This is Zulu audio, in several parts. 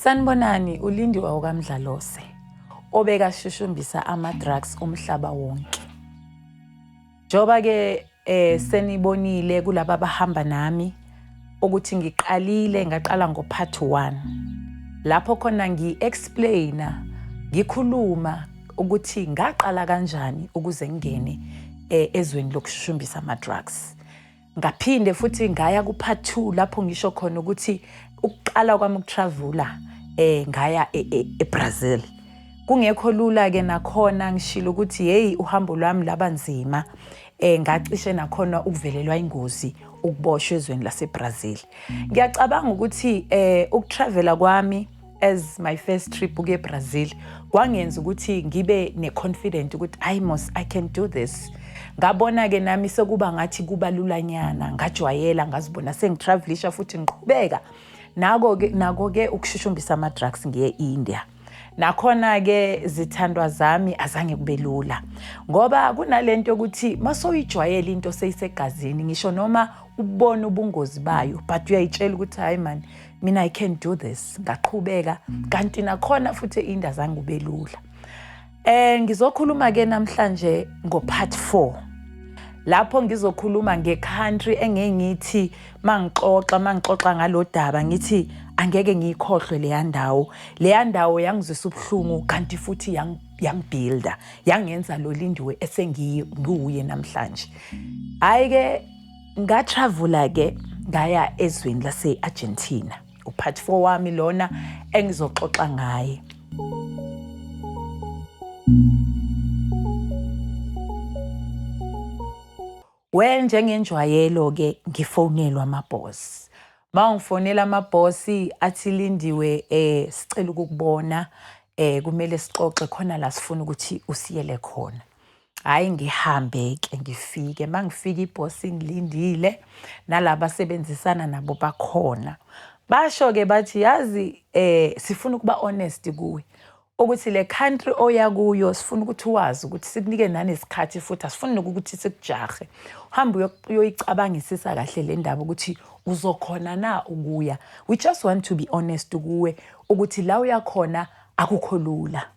Sanibonani, uLindiwe okaMdlalose obekashushumbisa ama-drugs umhlaba wonke. Njengoba ke senibonile kulaba abahamba nami ukuthi ngiqalile ngaqala ngo-part 1 lapho khona ngi-explaina ngikhuluma ukuthi ngaqala kanjani ukuze ngingene ezweni lokushushumbisa ama-drugs. Ngaphinde futhi ngaya ku-part 2 lapho ngisho khona ukuthi ukuqala kwami ukutravula ngaya eBrazil. Kungekho lula ke nakhona, ngishilo ukuthi hey, uhambo lwami laba nzima, ngacishe nakhona ukuvelelwa ingozi, ukuboshwa ezweni laseBrazil. Ngiyacabanga ukuthi ukutravela kwami as my first trip ukuya eBrazil kwangenza ukuthi ngibe ne-confident ukuthi hayi mos, I can do this. Ngabona ke nami sekuba ngathi kuba lulanyana, ngajwayela, ngazibona sengitravelisha futhi ngiqhubeka nako ke ukushushumbisa ama-drugs ngiye e-India. Nakhona ke, zithandwa zami, azange kube lula ngoba kunalento yokuthi masoyijwayela into seyisegazini, ngisho noma ubona ubungozi bayo, but uyayitshela ukuthi hayi man, mina I can do this. Ngaqhubeka, kanti nakhona futhi e-India azange kube lula. Ngizokhuluma ke namhlanje ngo-part 4 lapho ngizokhuluma nge-country engeke ngithi mangixoxa ngalodaba ngithi angeke ngiyikhohlwe leya ndawo. Leya ndawo yangizwisa ubuhlungu, kanti futhi yangibuilda, yangenza lo Lindiwe esengiwuye namhlanje. Hayi ke, ngatravela ke ngaya ezweni lase-Argentina. U-part 4 wami lona engizoxoxa ngaye. Well, njengenjwayelo ke ngifonelwa amabhosi. Mawungifonela amabhosi athi, "Lindiwe, sicela ukukubona, kumele sixoxe khona la, sifuna ukuthi usiyele khona." Hhayi, ngihambe-ke, ngifike. Uma ngifika ibhosi ingilindile, nalaba asebenzisana nabo bakhona. Basho-ke bathi, yazi, sifuna ukuba honest kuwe ukuthi le country oya kuyo sifuna ukuthi wazi ukuthi sikunike nanesikhathi, futhi asifuni nokuthi sikujahe. Uhambe uyoyicabangisisa kahle le ndaba ukuthi uzokhona na ukuya. We just want to be honest kuwe ukuthi la uyakhona akukho lula.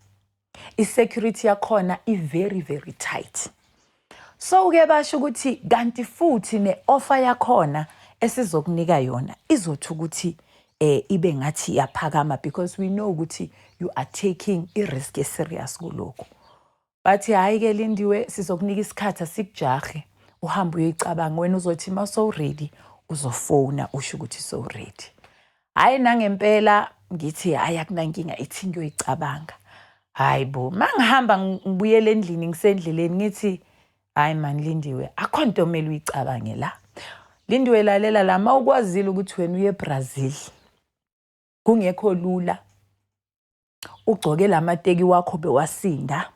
I-security yakhona i-very very tight. So-ke basho ukuthi kanti futhi ne-offer yakhona esizokunika yona izothi ukuthi ibe ngathi iyaphakama because we know ukuthi you are taking i-risk e-serious kulokhu. Bathi, hhayi-ke Lindiwe, sizokunika isikhathi, asikujahe, uhambe uyoyicabanga wena, uzothi uma sowuready uzofona usho ukuthi sowuready. Hhayi, nangempela ngithi hhayi, akunankinga, ithi ngiyoyicabanga. Hhayi bo, uma ngihamba ngibuyela endlini, ngisendleleni ngithi, hhayi man Lindiwe, akho nto omele uyicabange la. Lindiwe, lalela la, uma ukwazile ukuthi wena uye eBrazil kungekho lula, ugcoke lamateki wakho bewasinda,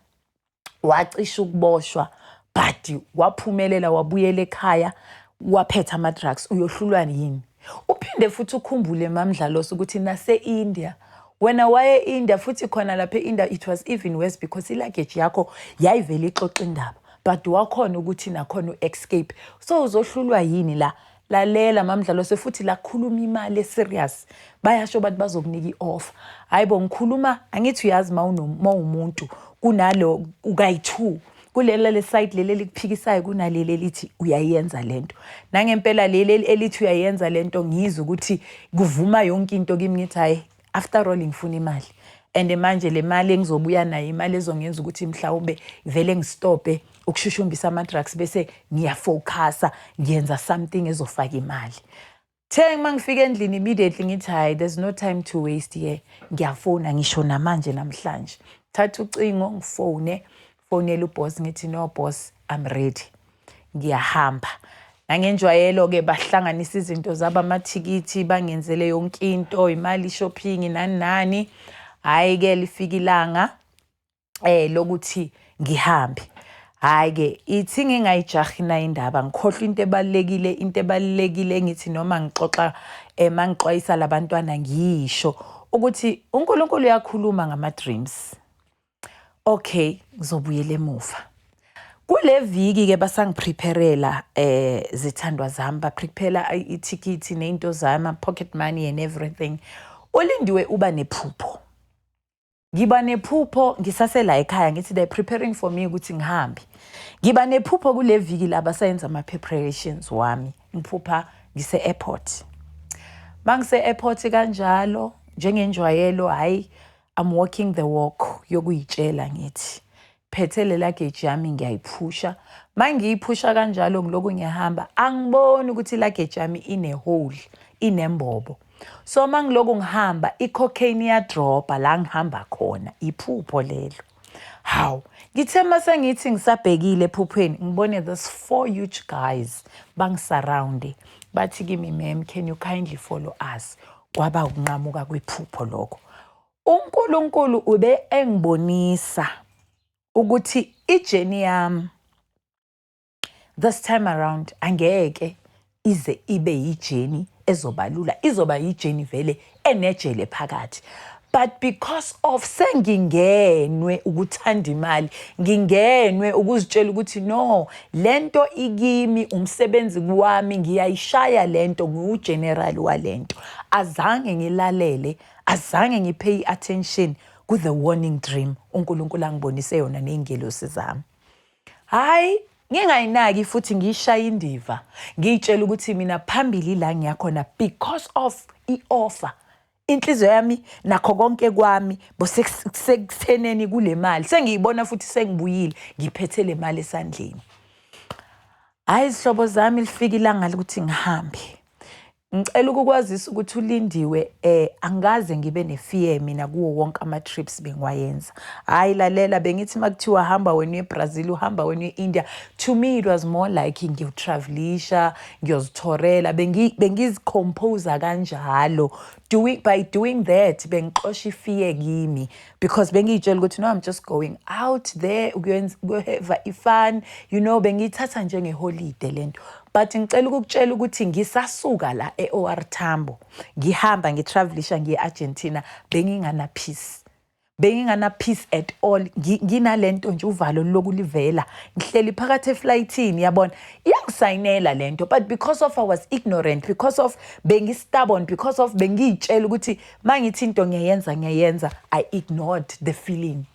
wacisha ukuboshwa, but waphumelela, wabuyela ekhaya, waphetha ama-drugs, uyohlulwa yini? Uphinde futhi ukhumbule, MaMdlalose, ukuthi nase-India wena waye e-India futhi khona lapha e-India it was even worse because i-luggage yakho yayivele ixoxa indaba, but wakhona ukuthi nakhona u-escape, so uzohlulwa yini la? Lalela, MaMdlalose, futhi la khuluma imali eserious, bayasho bathi bazokunika i-offer. Hayi bo, ngikhuluma angithi uyazi mawumuntu kunalo ukayi-two kulela le side leli elikuphikisayo, kunaleli elithi uyayenza lento. Nangempela leli elithi uyayenza lento, ngizwe ukuthi kuvuma yonke into kimi. Ngithi hayi, after all ngifuna imali, and manje le mali engizobuya nayo imali ezongenza ukuthi mhlawumbe vele ngistophe ukushushumbisa ama-drugs, bese ngiyafocusa ngiyenza something ezofaka imali. The uma ngifika endlini, immediately ngithi hayi, there's no time to waste here, ngiyafona ngisho namanje namhlanje. Thatha ucingo ngifone, fonela uboss, ngithi, "No boss, I'm ready, ngiyahamba." Nangenjwayelo-ke bahlanganisa izinto zabo, amathikithi, bangenzele yonke into, imali, shopping, nani nani. Hhayi-ke, lifika ilanga lokuthi ngihambe. Hhayi-ke, ithi ngingayijahi na indaba, ngikhohlwa into ebalulekile, into ebalulekile engithi noma ngixoxa mangixwayisa labantwana ngisho ukuthi uNkulunkulu uyakhuluma ngama-dreams. Okay, ngizobuyela emuva. Kule viki-ke basangiprepare-ela, zithandwa zami, baprepare ithikithi ney'nto zami, pocket money and everything, Ulindiwe uba nephupho. Ngiba nephupho ngisasela ekhaya, ngithi they preparing for me ukuthi ngihambe. Ngiba nephupho kule viki la basayenza ama-preparations wami. Ngiphupha ngise-airport. Mangise-airport kanjalo, njengenjwayelo, hhayi, I'm walking the walk yokuyitshela, ngithi phethe le luggage yami, ngiyayiphusha. Mangiyiphusha kanjalo, ngiloku ngiyahamba, angiboni ukuthi luggage yami ine-hole, inembobo. So mangiloku ngihamba, i-cocaine iyadropa la ngihamba khona. Iphupho lelo. Hawu, ngithe mase ngithi ngisabhekile ephuphweni, ngibone this four huge guys bangisurround, bathi kimi, "Ma'am, can you kindly follow us?" Kwaba ukunqamuka kwephupho lokho. UNkulunkulu ube engibonisa ukuthi ijourney yami this time around angeke ize ibe yijourney ezoba lula, izoba yijourney vele enejele phakathi. But because of sengingenwe ukuthanda imali, ngingenwe ukuzitshela ukuthi no, lento ikimi, umsebenzi wami, ngiyayishaya lento, ngiwugeneral walento, azange ngilalele, azange ngipay attention ku the warning dream uNkulunkulu angibonise yona ney'ngelosi zami. Hayi, ngingayinaki futhi ngiyishaya indiva, ngiyitshela ukuthi mina phambili la ngiyakhona because of i-offer. Inhliziyo yami nakho konke kwami bosekutheneni kule mali sengiyibona futhi sengibuyile ngiphethe le mali esandleni. Hhayi, izihlobo zami, lifika ilanga lokuthi ngihambe. Ngicela ukukwazisa ukuthi uLindiwe angikaze ngibe ne-fear mina kuwo wonke ama-trips bengiwayenza. Hhayi, lalela, bengithi uma kuthiwa hamba wena uye eBrazil, uhamba wena uye e-India, to me it was more like ngiyotravelisha, ngiyozithorela, bengizicompose kanjalo. By doing that bengixosha i-fear kimi because bengiyitshela ukuthi no, I'm just going out there ukuyohave i-fun, bengiyithatha njengeholide lento. But ngicela ukukutshela ukuthi ngisasuka la e-OR Tambo, ngihamba ngitravelisha ngiye e-Argentina, bengingana peace. Bengingana peace at all. Nginalento nje, uvalo loku livela. Ngihleli phakathi eflightini, yabona. Iyangisayinela lento, but because of I was ignorant, because of bengi-stubborn, because of bengiyitshela ukuthi mangithi into ngiyayenza, ngiyayenza, I ignored the feeling.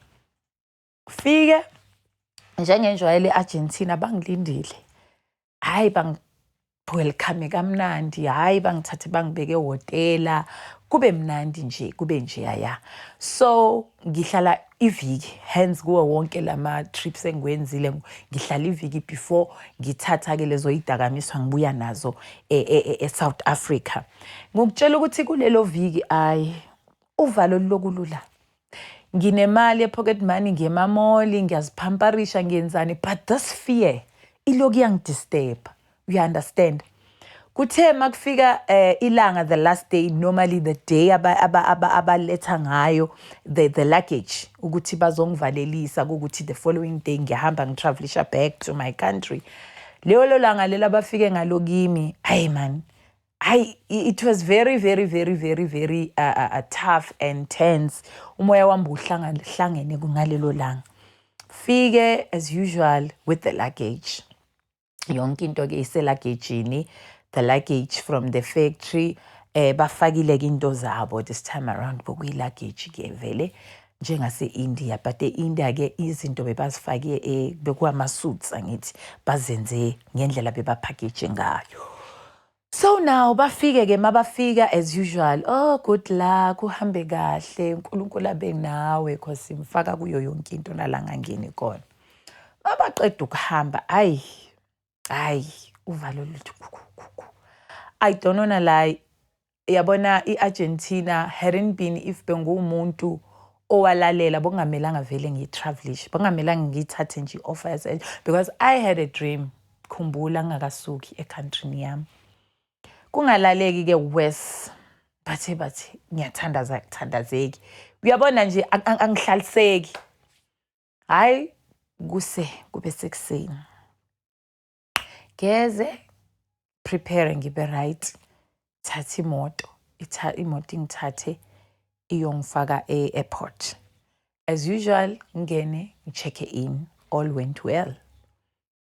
Fike njengenjwayelo e-Argentina, bangilindile. Hhayi, bangi-welcome kamnandi, hhayi, bangithathe bangibeke ehhotela, kube mnandi nje, kube nje yaya. So ngihlala iviki, hence kuwo wonke lama trips engiwenzile ngihlala iviki before ngithatha-ke lezo y'dakamizwa ngibuya nazo e-South Africa. Ngikutshela ukuthi kulelo viki, ayi, uvalo lulokulula. Nginemali ye-pocket money, ngiye ema-mall, ngiyaziphamparisha, ngiyenzani, but this fear ilokhu iyangidisturb, you understand? Kuthe makufika ilanga, the last day, normally the day abaletha ngayo the luggage ukuthi bazongivalelisa, ukuthi the following day ngiyahamba ngitravelisha back to my country. Lelo langa lelo abafike ngalo kimi, hayi man, hayi, it was very very very very very tough and tense. Umoya wami uhlangene ngalelo langa. Fike as usual with the luggage. Yonke into ke iselagejini, the luggage from the factory, bafakile ke into zabo. This time around bokuyi luggage ke vele njengase-India, but e-India ke izinto bebazifake bekuwama-suits, angithi bazenze ngendlela bebapackage ngayo. So now bafike ke, mabafika as usual, "Oh, good luck, uhambe kahle, uNkulunkulu abe nawe," cause simfaka kuyo yonke into nala ngangeni khona. Mabaqeda ukuhamba, ayi hayi, uvalo luthi khukhu. I don't wanna lie, yabona i-Argentina hadn't been, if bengumuntu owalalela, bokungamelanga vele ngiyi-travelishe, bokungamelanga ngiyithathe nje i-offer yase, because I had a dream, khumbula, ngingakasuki ekhantrini yami. Kungalaleki ke, worse, bathe bathi ngiyathandaza, kuthandazeki, uyabona nje, angihlaliseki. Hhayi, kuse kube sekuseni, geze, prepare, ngibe right, thatha imoto, imoto ingithathe iyongifaka e-airport. As usual, ngingene, ngi-check in, all went well.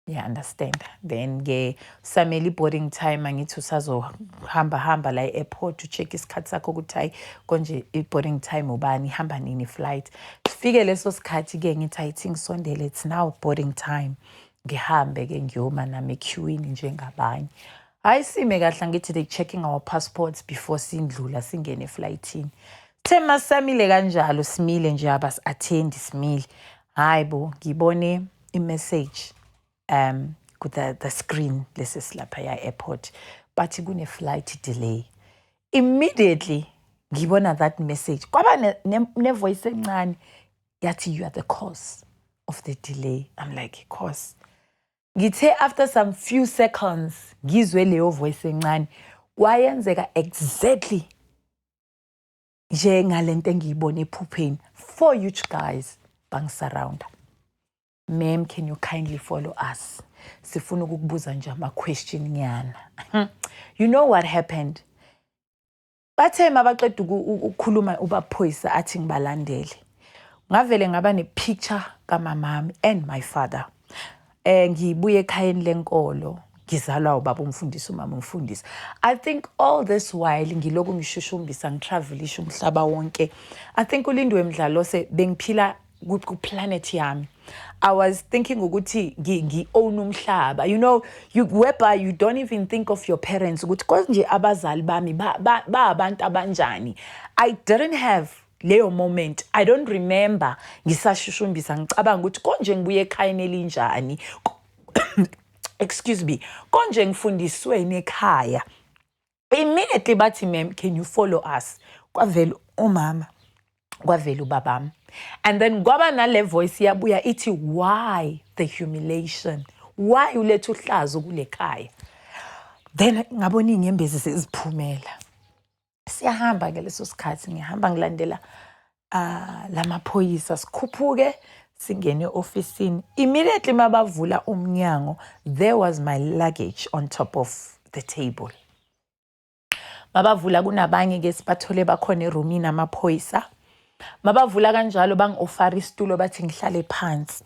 Yeah, understand. Then ke samele i-boarding time, angithi usazohamba hamba la e-airport, ucheck isikhathi sakho ukuthi hayi, konje i-boarding time ubani, ihamba nini i-flight. Sifike leso sikhathi ke, ngithi ayithi ngisondele, it's now boarding time. Ngihambe ke ngiyoma nami equeuini njengabanye. Hayi, sime kahle, angithi they checking our passports before sindlula singene eflightini. Sithe masamile kanjalo, simile nje, abasi-attendi, simile. Hayi bo, ngibone i-message ku the screen lesi silapha ya airport, bathi kune flight delay. Immediately ngibona that message, kwaba ne voice encane yathi, "You are the cause of the delay." I'm like, "Cause?" Ngithe after some few seconds ngizwe leyo voice encane, kwayenzeka exactly njengalento engiyibona ephupheni. Four huge guys bangisurrounda. "Ma'am, can you kindly follow us? Sifuna ukukubuza nje ama-question nyana." You know what happened? Bathe mabaqeda ukukhuluma ubaphoyisa, athi ngibalandele. Ngavele ngaba ne-picture kamamami and my father. Ngibuye ekhayeni lenkolo, ngizalwa ubaba umfundisi, umama umfundisi. I think all this while ngiloku ngishushumbisa, ngitravelisha umhlaba wonke, I think uLindiwe Mdlalose bengiphila ku-planet yami. I was thinking ukuthi ngi-own umhlaba, you whereby you don't even think of your parents, ukuthi konje abazali bami ba abantu abanjani. I didn't have leyo moment. I don't remember ngisashushumbisa ngicabanga ukuthi konje ngibuye ekhayeni elinjani, excuse me, konje ngifundisweni ekhaya. Immediately bathi, "Ma'am, can you follow us?" Kwavela umama, kwavela ubabami, and then kwaba nale voice yabuya ithi, "Why the humiliation? Why uletha uhlazo kule khaya?" Then ngabona iy'nyembezi seziphumela. Siyahamba ke leso sikhathi, ngihamba ngilandela lamaphoyisa, sikhuphuke singene ofisini. Immediately mabavula umnyango, there was my luggage on top of the table. Mabavula kunabanye ke, sibathole bakhona erumini amaphoyisa. Mabavula kanjalo, bangi-offera isitulo, bathi ngihlale phansi.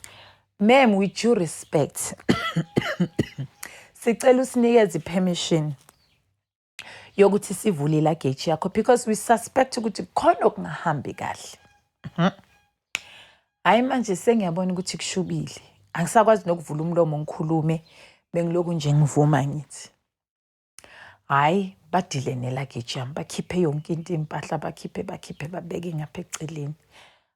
"Ma'am, with due respect, sicela usinikeze i-permission yokuthi sivule luggage yakho because we suspect ukuthi khona okungahambi kahle." Hayi, manje sengiyabona ukuthi kushubile, angisakwazi nokuvula umlomo ngikhulume, bengiloku nje ngivuma. Ngithi hhayi, badile ne-luggage yami, bakhiphe yonke into, impahla, bakhiphe, bakhiphe, babeke ngapha eceleni.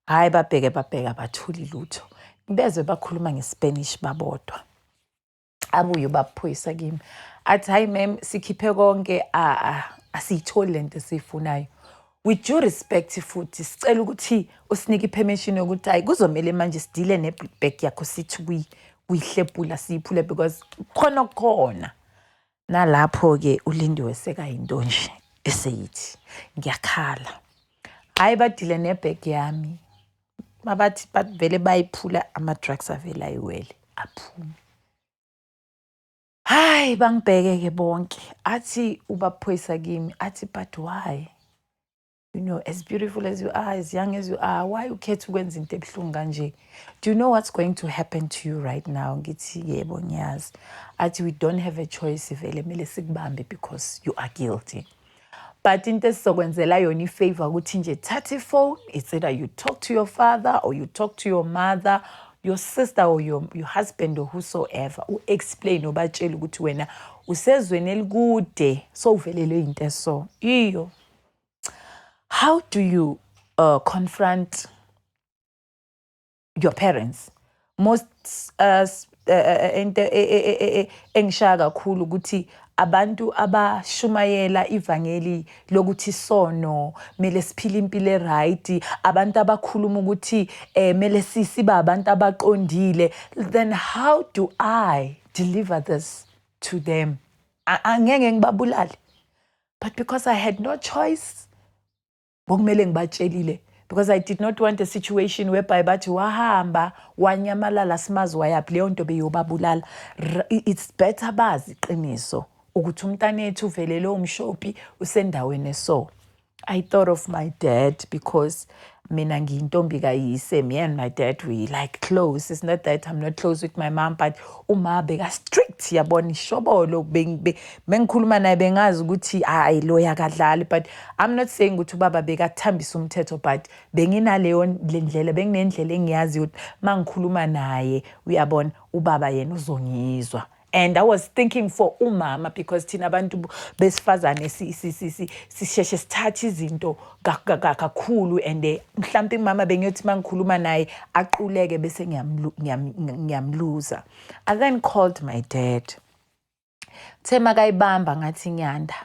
Hhayi, babheke, babheke, abatholi lutho. Ngibezwe bakhuluma ngeSpanish babodwa. Abuye ubaphoyisa kimi athi, "Hayi ma'am, sikhiphe konke, asiyitholi lento esiyifunayo. With due respect futhi, sicela ukuthi usinike i-permission yokuthi hayi, kuzomele manje sidile ne-bag yakho, sithi kuyihlepula, siyiphule because khona khona." Nalapho-ke uLindiwe sekayinto nje eseyithi ngiyakhala. Hhayi, badile nebhegi yami, mabathi bavele bayiphula, ama-drugs avele ayiwele aphume. Hayi, bangibheke-ke bonke. Athi ubaphoyisa kimi, athi, "But why? As beautiful as you are, as young as you are, why ukhetha ukwenza into ebuhlungu kanje? Do you know what's going to happen to you right now?" Ngithi, "Yebo, ngiyazi." Athi, "We don't have a choice vele, kumele sikubambe because you are guilty. But into esizokwenzela yona i-favor ukuthi nje thatha ifone, it's either you talk to your father or you talk to your mother, your sister or your husband or whosoever, u-explain, ubatshele ukuthi wena usezweni elikude, sowuvelelwe into eso iyo." How do you confront your parents? Most into engishaya kakhulu ukuthi abantu abashumayela ivangeli lokuthi sono mele siphile impilo e-right, abantu abakhuluma ukuthi mele siba abantu abaqondile, then how do I deliver this to them? Angeke ngibabulale, but because I had no choice, bokumele ngibatshelile because I did not want a situation whereby bathi wahamba wanyamalala, simazi wayaphi. Leyo nto beyobabulala. It's better bazi iqiniso ukuthi umntanethu uvelele umshopi, usendaweni eso. I thought of my dad because Mina ngiyintombi kayise. Me and my dad, we like close. It's not that I'm not close with my mom, but uma beka strict, yabona, ishobolo. Bengikhuluma naye, bengazi ukuthi hayi, lo yakadlali. But I'm not saying ukuthi ubaba bekathambisa umthetho, but benginaleyo ndlela, benginendlela engiyazi ukuthi mangikhuluma naye, uyabona, ubaba yena uzongizwa. And I was thinking for umama, because thina abantu besifazane sisheshe sithathe izinto kakhulu, and mhlawumbe umama bengiyothi mangikhuluma naye aquleke, bese ngiyamluza. I then called my dad. Uthe makayibamba, ngathi, "Nyanda,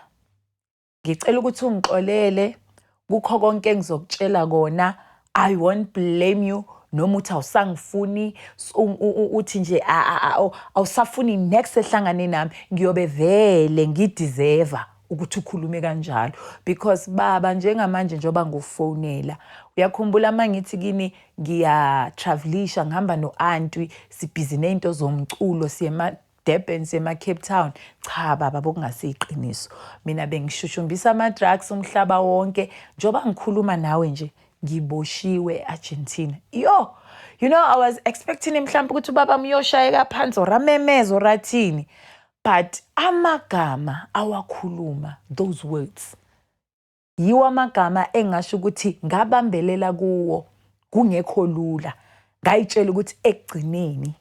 ngicela ukuthi ungixolele kukho konke engizokutshela kona. I won't blame you noma uthi awusangifuni, uthi nje awusafuni next ehlangane nami. Ngiyobe vele ngideserve ukuthi ukhulume kanjalo, because baba, njengamanje njengoba ngikufonela, uyakhumbula uma ngithi kini ngiya-travelisha, ngihamba no-anti, sibhizi ney'nto zomculo, siye Durban, siye ema-Cape Town. Cha baba, bokungasiyiqiniso. Mina bengishushumbisa ama-drugs umhlaba wonke. Njengoba ngikhuluma nawe nje, ngiboshiwe e-Argentina." Yo, I was expecting mhlawumbe ukuthi ubaba uyoshayeka phansi or amemeze or athini, but amagama awakhuluma, those words, yiwo amagama engasho ukuthi ngabambelela kuwo kungekho lula. Ngayitshela ukuthi ekugcineni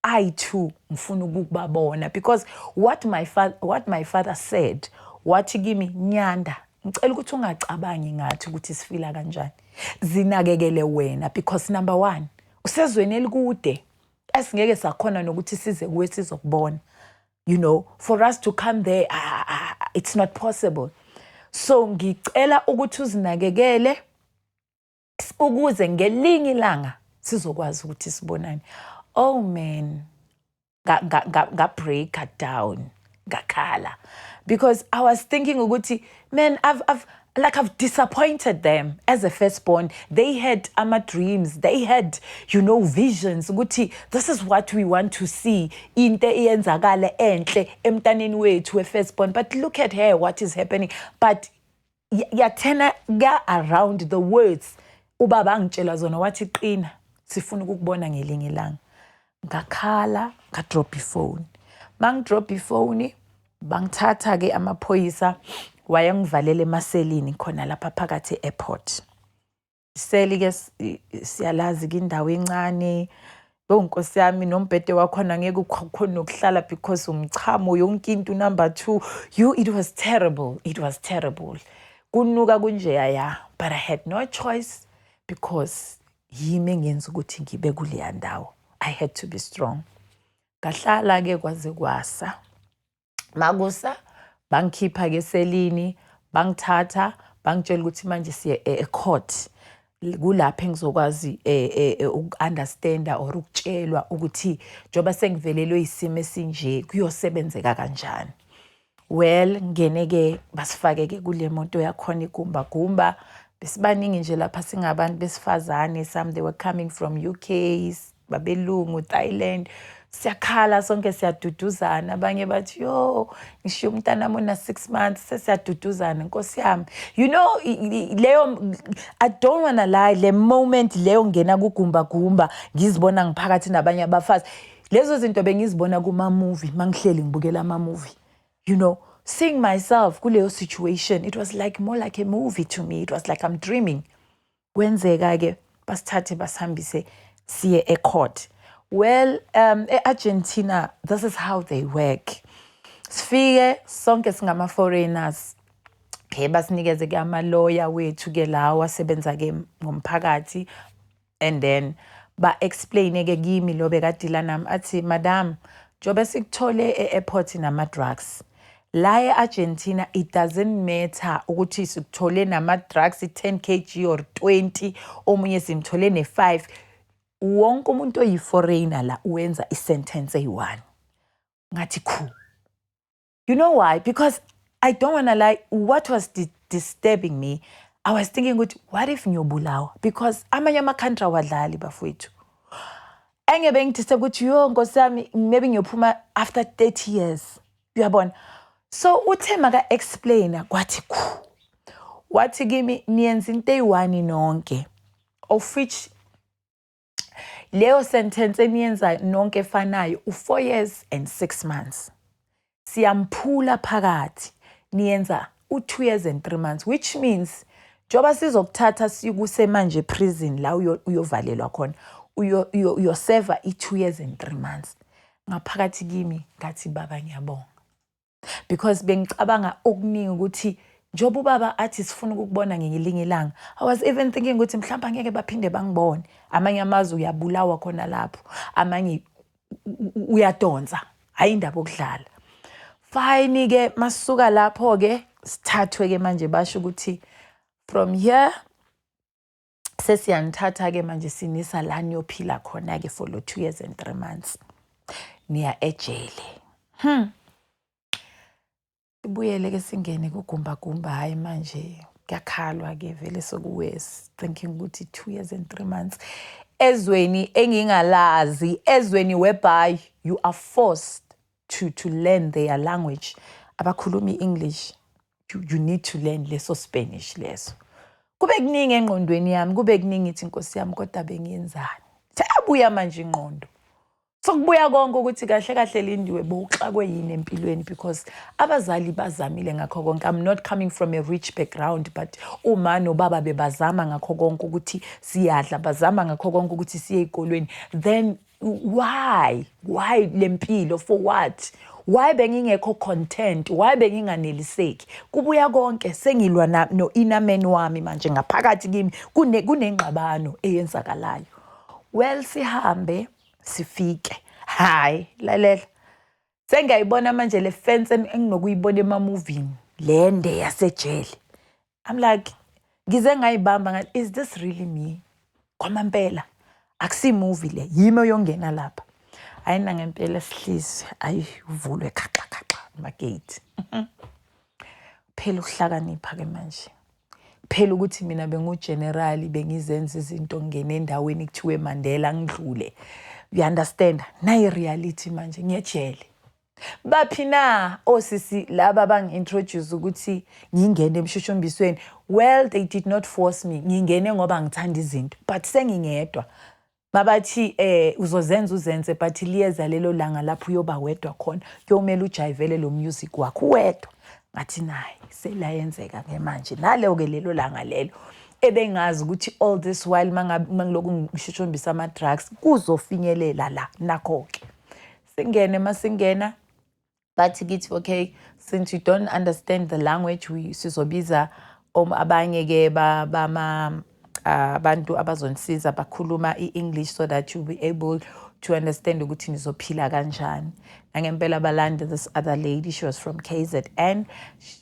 I too ngifuna ukubabona, because what my father said, wathi kimi, "Nyanda, ngicela ukuthi ungacabangi ngathi ukuthi sifila kanjani. Zinakekele wena, because number 1, usezweni elikude esingeke sakhona nokuthi size kuwe sizokubona. For us to come there, it's not possible. So ngicela ukuthi uzinakekele ukuze ngelinye ilanga sizokwazi ukuthi sibonane." Oh man, nga break down, ngakhala, because I was thinking ukuthi, man, I've like I've disappointed them as a firstborn. They had ama dreams, they had visions ukuthi this is what we want to see, into eyenzakala enhle emntaneni wethu we-firstborn, but look at her, what is happening. But yathena ka around the words ubaba angitshela zona, wathi, 'Qina, sifuna ukukubona ngelinye ilanga.' Ngakhala, ngadrop ifoni. Mangidrop ifoni, bangithatha ke amaphoyisa, wayengivalela emaselini khona lapha phakathi e-airport. Iseli ke siyalazi ke, indawo encane bonkosi yami, nombhede wakhona ngeke ukhona nokuhlala because umchamo, yonke into. Number 2, you, it was terrible, it was terrible, kunuka kunjeya ya. But I had no choice, because yimi engenza ukuthi ngibe kuleya ndawo. I had to be strong. Ngahlala ke kwaze kwasa. Makusa bangikhipha ke eselini, bangithatha, bangitshela ukuthi manje siye e-court, kulapho engizokwazi uku-understanda or ukutshelwa ukuthi njengoba sengivelelwe isimo esinje, kuyosebenzeka kanjani. Well, ngene ke, basifake ke kule moto yakhona, igumba gumba. Besibaningi nje lapha singabantu besifazane. Some, they were coming from UK, babelungu, Thailand. Siyakhala sonke, siyaduduzana. Abanye bathi, "Yo, ngishiya umntanami ona 6 months." Sesiyaduduzana, nkosi yami. Leyo, I don't wanna lie, le moment leyo ngena kugumba gumba, ngizibona ngiphakathi nabanye abafazi, lezo zinto bengizibona kuma-movie, mangihleli ngibukela ama-movie. Seeing myself kuleyo situation, it was like more like a movie to me. It was like I'm dreaming. Kwenzeka ke basithathe, basihambise siye e-court. Well, e-Argentina, this is how they work. Sifike sonke singama-foreigners ke, basinikeze ke amaloya wethu ke lawo asebenza ke ngomphakathi, and then ba-explain ke kimi, lo bekadila nami, athi, "Madam, njengoba sikuthole e-airport nama-drugs la e-Argentina, it doesn't matter ukuthi sikuthole nama-drugs 10 kg or 20, omunye simthole ne-5, wonke umuntu oyi-foreigner la uwenza i-sentence eyi-one." Ngathi khu. You know why? Because I don't wanna lie, what was disturbing me, I was thinking ukuthi what if ngiyobulawa, because amanye ama-country awadlali, bafowethu. Enye bengidisturb ukuthi, yo nkosi yami, maybe ngiyophuma after 30 years, uyabona. So uthe maka-explaina, kwathi khu. Wathi kimi, "Niyenza into eyi-one nonke." Of which leyo sentence eniyenza nonke efanayo u-4 years and 6 months, siyamphula phakathi, niyenza u-2 years and 3 months, which means njengoba sizokuthatha sikuse manje prison la uyovalelwa khona, uyoseva i-2 years and 3 months. Ngaphakathi kimi ngathi, "Baba, ngiyabonga," because bengicabanga okuningi ukuthi njengoba ubaba athi sifuna ukukubona ngelinye ilanga, I was even thinking ukuthi mhlawumbe angeke baphinde bangibone. Amanye amazwe uyabulawa khona lapho, amanye uyadonsa, hayi indaba okudlala. Fine ke, masisuka lapho ke sithathwe ke manje, basho ukuthi from here sesiyanithatha ke manje, sinisa la niyophila khona ke for lo 2 years and 3 months, niya ejele. Sibuyele ke, singene kugumba gumba. Hayi, manje kuyakhalwa ke vele, sokuwes thinking ukuthi 2 years and 3 months ezweni engingalazi, ezweni whereby you are forced to learn their language. Abakhuluma i-English, you need to learn leso Spanish leso. Kube kuningi engqondweni yami, kube kuningi. Ithi, "Inkosi yami, kodwa bengiyenzani?" Seyabuya manje ingqondo, sokubuya konke ukuthi kahle kahle, Lindiwe, bowuxakwe yini empilweni? Because abazali bazamile ngakho konke. I'm not coming from a rich background, but uma nobaba bebazama ngakho konke ukuthi siyadla, bazama ngakho konke ukuthi siye ey'kolweni. Then why lempilo? For what? Why bengingekho content? Why benginganeliseki? Kubuya konke, sengilwa no-inner man wami manje ngaphakathi kimi, kunengxabano eyenzakalayo. Well, sihambe sifike. Hayi, lalela, sengiyayibona manje le fence enginokuyibona ema-movini, lende yasejele. I'm like, ngize ngayibamba ngathi, "Is this really me? Kwamampela akusi-movie le, yimi oyongena lapha?" Hayi, nangempela sihlizwe, ayi, uvulwe khaxa khaxa amagate. Phela ukuhlakanipha ke manje, phela ukuthi mina bengu-general, bengizenza izinto, ngingene endaweni kuthiwe Mandela, ngidlule, you understand? Nayi reality manje, ngiyejele. Baphi na osisi laba bangi-introduce ukuthi ngingene emshushumbisweni? Well, they did not force me, ngingene ngoba ngithanda izinto, but sengingedwa. Mabathi uzozenza uzenze, but liyeza lelo langa lapho uyoba wedwa khona, kuyomele ujayivele lo music wakho uwedwa. Ngathi naye selayenzeka ke manje naleyo ke lelo langa lelo ebengazi ukuthi all this while mangabe mangiloku ngishushumbisa ama-drugs kuzofinyelela la. Nakho-ke singene, masingena bathi kithi, "Okay, since you don't understand the language, we sizobiza abanye ke bama abantu abazonisiza bakhuluma i-English so that you'll be able to understand ukuthi nizophila kanjani." Nangempela balanda this other lady, she was from KZN.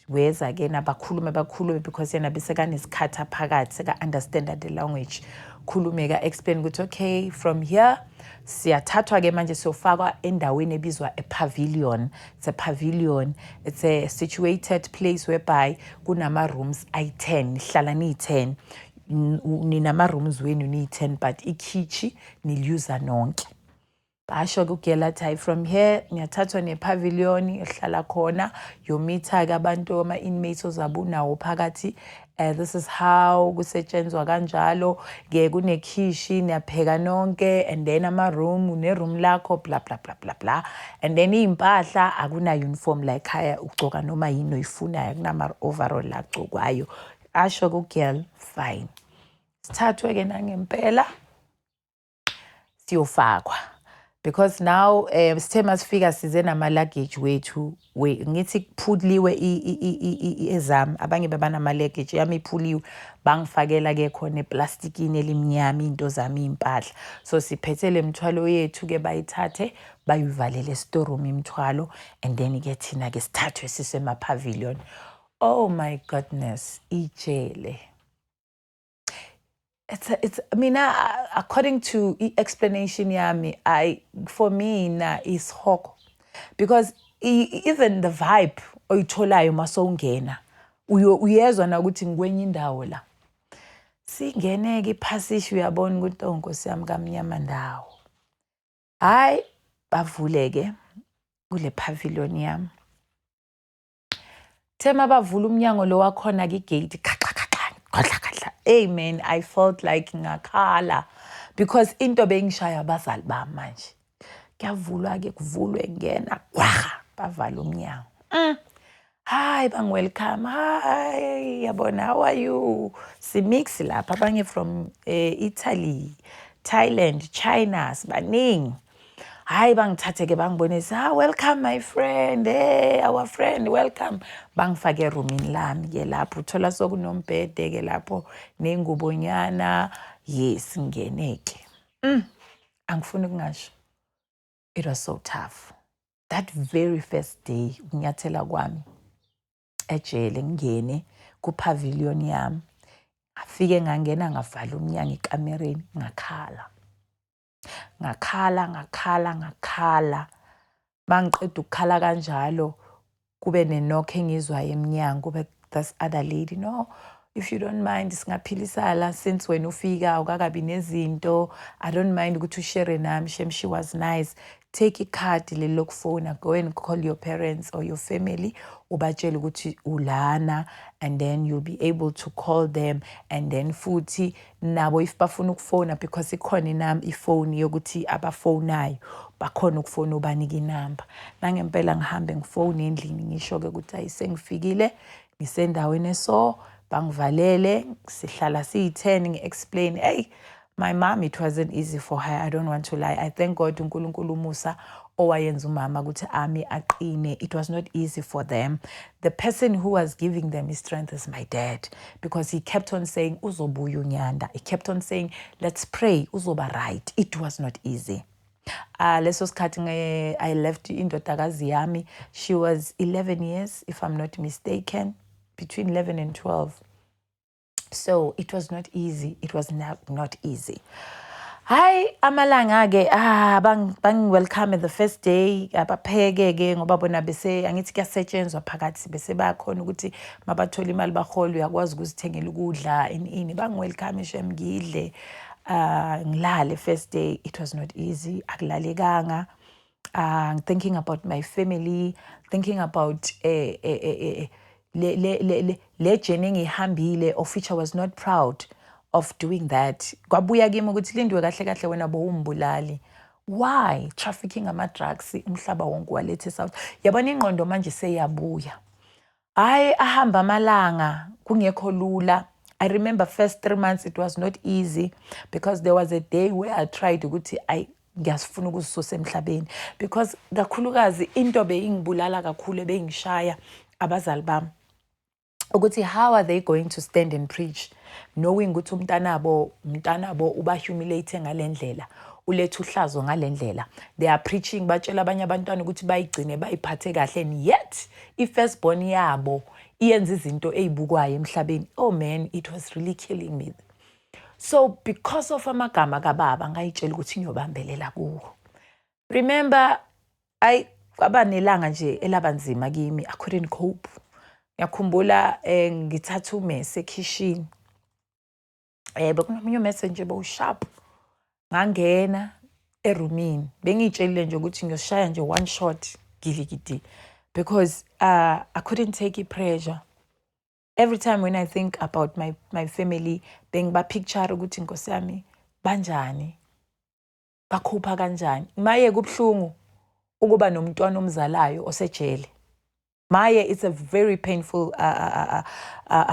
Weza ke nabakhulume bakhulume, because yena besekanesikhathi phakathi, seka-understanda the language. Khulume ka-explain ukuthi okay, from here siyathathwa ke manje, siyofakwa endaweni ebizwa a-pavilion. It's a pavilion, it's a situated place whereby kunama-rooms ayi-10, nihlala niyi-10, ninama-rooms wenu niyi-10, but ikhitshi niliyuza nonke. Basho-ke ugela athi, "Hayi, from here niyathathwa ne-pavilion, ehlala khona, yomitha-ke abantu, ama-inmates ozabe unawo phakathi. This is how kusetshenzwa kanjalo ke, kunekhishi, niyapheka nonke, and then ama-room, ne-room lakho, bla bla bla bla bla. And then iy'mpahla, akuna-uniform la ekhaya, ugcoka noma yini oyifunayo, akunama-overall la agcokwayo." Asho ku-girl, fine. Sithathwe-ke nangempela siyofakwa, because now sithe masifika size nama-luggage wethu. We ngithi kuphuliwe ezami, abanye bebanama-luggage, yami iphuliwe, bangifakela ke khona eplastikini elimnyama iy'nto zami, iy'mpahla. So siphethe le mthwalo yethu-ke, bayithathe bayivalele e-storeroom imithwalo, and then-ke thina-ke sithathwe sisema-pavilion. Oh my goodness, ijele, it's mina, according to i-explanation yami, I for me na isihogo, because even the vibe oyitholayo masowungena, uyezwa na ukuthi ngikwenye indawo la. Singene-ke iphasishi, uyabona ukuthi, oh Nkosi yami, kamnyama ndawo. Hhayi, bavule-ke kule pavilion yami. Thema bavula umnyango lo wakhona-ke, igate, khaxa khaxa, khodla khodla. ngenhla. Hey man, I felt like ngakhala because into bengishaya abazali bami. Manje kuyavulwa-ke, kuvulwe, ngena gwaha, bavala umnyango. Hi, bangi-welcome. Hi, yabona, how are you? Si-mix lapha, abanye from Italy, Thailand, China, sibaningi. Hayi, bangithathe-ke, bangibonise, "Ah, welcome my friend, hey, our friend, welcome." Bangifake erumini lami-ke lapho, uthola sokunombhede-ke lapho ney'ngubonyana. Yes, ngingene-ke. Angifuni ukungasho, it was so tough that very first day. Ukunyathela kwami ejele, ngingene ku-pavilion yami, ngafike ngangena, ngavala umnyango ekamereni, ngakhala, ngakhala, ngakhala, ngakhala. Mangiqeda ukukhala kanjalo, kube ne-knock engizwayo emnyango, kube this other lady, "No, if you don't mind, singaphilisana since wena ufika awukakabi nezinto. I don't mind ukuthi u-share nami." Shem, she was nice. "Take ikhadi leli lokufona, go and call your parents or your family, ubatshele ukuthi ulana, and then you'll be able to call them, and then futhi nabo if bafuna ukufona, because ikhona inam ifoni yokuthi abafonayo bakhona ukufona, ubanike inamba." Nangempela ngihambe ngifone endlini, ngisho-ke ukuthi ayi, sengifikile, ngisendaweni eso, bangivalele, sihlala siyi-10. Ngi-explain. Hey, my mom, it wasn't easy for her, I don't want to lie. I thank God, uNkulunkulu umusa owayenza umama ukuthi ami aqine. It was not easy for them. The person who was giving them strength is my dad, because he kept on saying, "Uzobuya uNyanda." He kept on saying, "Let's pray, uzoba right." It was not easy. Leso sikhathi I left indodakazi yami, she was 11 years, if I'm not mistaken, between 11 and 12. So it was not easy, it was not easy. Hayi, amalanga-ke, ah, bangi-welcome the first day, abapheke-ke ngoba bona bese angithi kuyasetshenzwa phakathi, bese bayakhona ukuthi mabathola imali bahole, uyakwazi ukuzithengela ukudla, ini ini. Bangi-welcome shem, ngidle, ngilale. First day it was not easy, akulalekanga. Thinking about my family, thinking about le journey engiyihambile, of which I was not proud of doing that. Kwabuya kimi ukuthi, "Lindiwe, kahle kahle wena bowumbulali. Why trafficking ama-drugs umhlaba wonke walethe South?" Yabona, ingqondo manje seyabuya. Hayi, ahamba amalanga kungekho lula. I remember first 3 months it was not easy, because there was a day where I tried ukuthi I ngiyasifuna ukuzisusa emhlabeni, because kakhulukazi into beyingibulala kakhulu, ebeyingishaya, abazali bami, ukuthi how are they going to stand and preach knowing ukuthi umntanabo uba-humiliate ngale ndlela, uletha uhlazo ngale ndlela. They are preaching, batshela abanye abantwana ukuthi bayigcine, bayiphathe kahle, and yet i-first born yabo iyenza izinto ey'bukwayo emhlabeni. Oh man, it was really killing me. So because of amagama kababa, ngayitshela ukuthi ngiyobambelela kuwo. Remember, ayi, kwaba nelanga nje elaba nzima kimi, I couldn't cope. Ngiyakhumbula ngithatha umese ekhishini, bekunomunye umese nje bowu-sharp. Ngangena erumini, bengiyitshelile nje ukuthi ngiyoshaya nje one shot gilikidi, because I couldn't take i-pressure. Every time when I think about my family, bengiba-picture ukuthi nkosi yami, banjani, bakhupha kanjani. Maye, kubuhlungu ukuba nomntwana omzalayo osejele. Maye, it's a very painful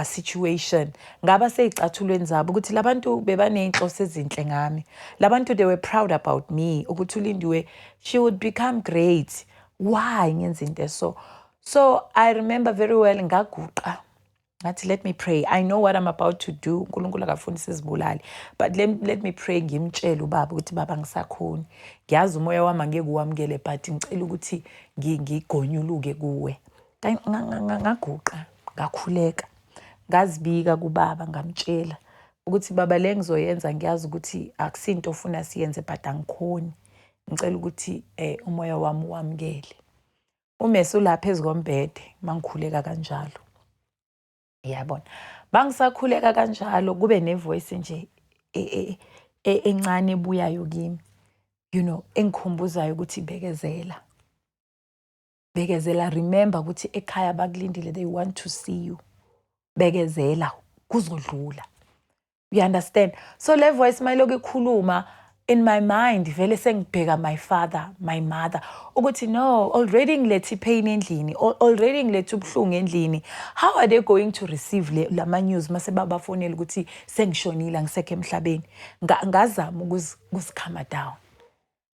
situation. Ngaba sey'cathulweni zabo ukuthi labantu bebaney'nhloso ezinhle ngami. Labantu, they were proud about me ukuthi uLindiwe, she would become great. Why ngenza into eso? So I remember very well, ngaguqa, ngathi, "Let me pray. I know what I'm about to do. UNkulunkulu akafuni sizibulale, but let me pray." Ngimtshele ubaba ukuthi, "Baba, ngisakhoni. Ngiyazi umoya wami angeke uwamukele, but ngicela ukuthi ngigonyuluke kuwe." Ngaguqa, ngakhuleka, ngazibika kubaba, ngamtshela ukuthi, "Baba, le ngizoyenza ngiyazi ukuthi akusinto ofuna siyenze, but angikhoni. Ngicela ukuthi umoya wami uwamukele." Umese ulapha phezu kombhede mangikhuleka kanjalo, yabona. Bangisakhuleka kanjalo, kube ne-voice nje encane ebuyayo kimi, engikhumbuzayo ukuthi, "Bekezela, bekezela. Remember ukuthi ekhaya bakulindile, they want to see you. Bekezela, kuzodlula." You understand? So le voice mayilokhu ikhuluma in my mind, vele sengibheka my father, my mother, ukuthi no, already ngilethe ipain endlini, already ngilethe ubuhlungu endlini. How are they going to receive le lama news mase babafonela ukuthi sengishonile, angisekho emhlabeni? Ngazama ukuzicalma down,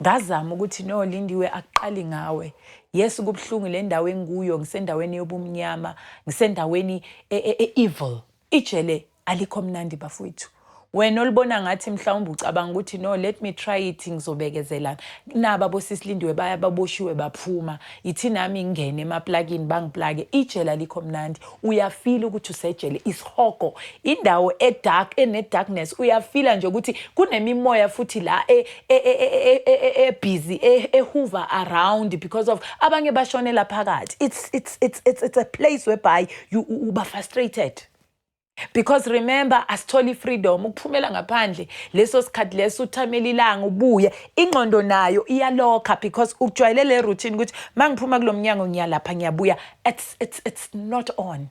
ngazama ukuthi no, Lindiwe, akuqali ngawe. Yes, kubuhlungu le ndawo engikuyo, ngisendaweni yobumnyama, ngisendaweni e-evil. Ijele alikho mnandi, bafowethu. Wena olibona ngathi mhlawumbe ucabanga ukuthi no, let me try it, ngizobekezela, naba bosisi Lindiwe baya baboshiwe baphuma, ithi nami ngingene emaplakini bangiplake. Ijele alikho mnandi. Uyafila ukuthi usejele, isihogo, indawo edark, ene-darkness. Uyafila nje ukuthi kunemimoya futhi la ebusy ehover around because of abanye bashonela phakathi. It's a place whereby you uba frustrated because remember, asitholi freedom ukuphumela ngaphandle leso sikhathi leso, uthamela ilanga, ubuye ingqondo nayo iyalokha because ujwayele le routine ukuthi mangiphuma kulo mnyango ngiyalapha, ngiyabuya. It's not on.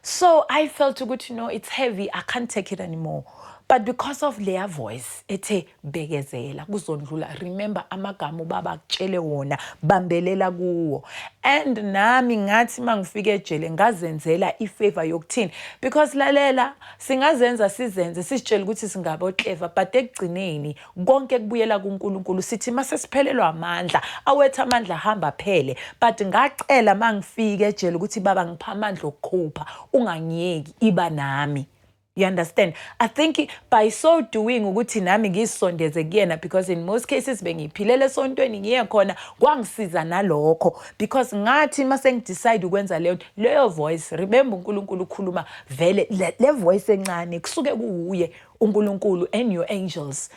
So I felt ukuthi no, it's heavy, I can't take it anymore. But because of leya voice ethe bekezela, kuzondlula, remember amagama ubaba akutshele wona, bambelela kuwo. And nami ngathi mangifika ejele ngazenzela ifavor yokuthini, because lalela, singazenza sizenze sisitshela ukuthi singabo clever, but ekugcineni konke kubuyela kuNkulunkulu. Sithi mase siphelelwa amandla awethu, amandla hamba phele. But ngacela mangifika ejele ukuthi baba, ngipha amandla okukhupha, ungangiyeki, iba nami. You understand? I think by so doing ukuthi nami ngizisondeze kuyena, because in most cases bengiphilela esontweni, ngiye khona, kwangisiza nalokho because ngathi mase ngidecide ukwenza leyo voice, remember, uNkulunkulu ukhuluma vele le voice encane, kusuke kuuye uNkulunkulu and your angels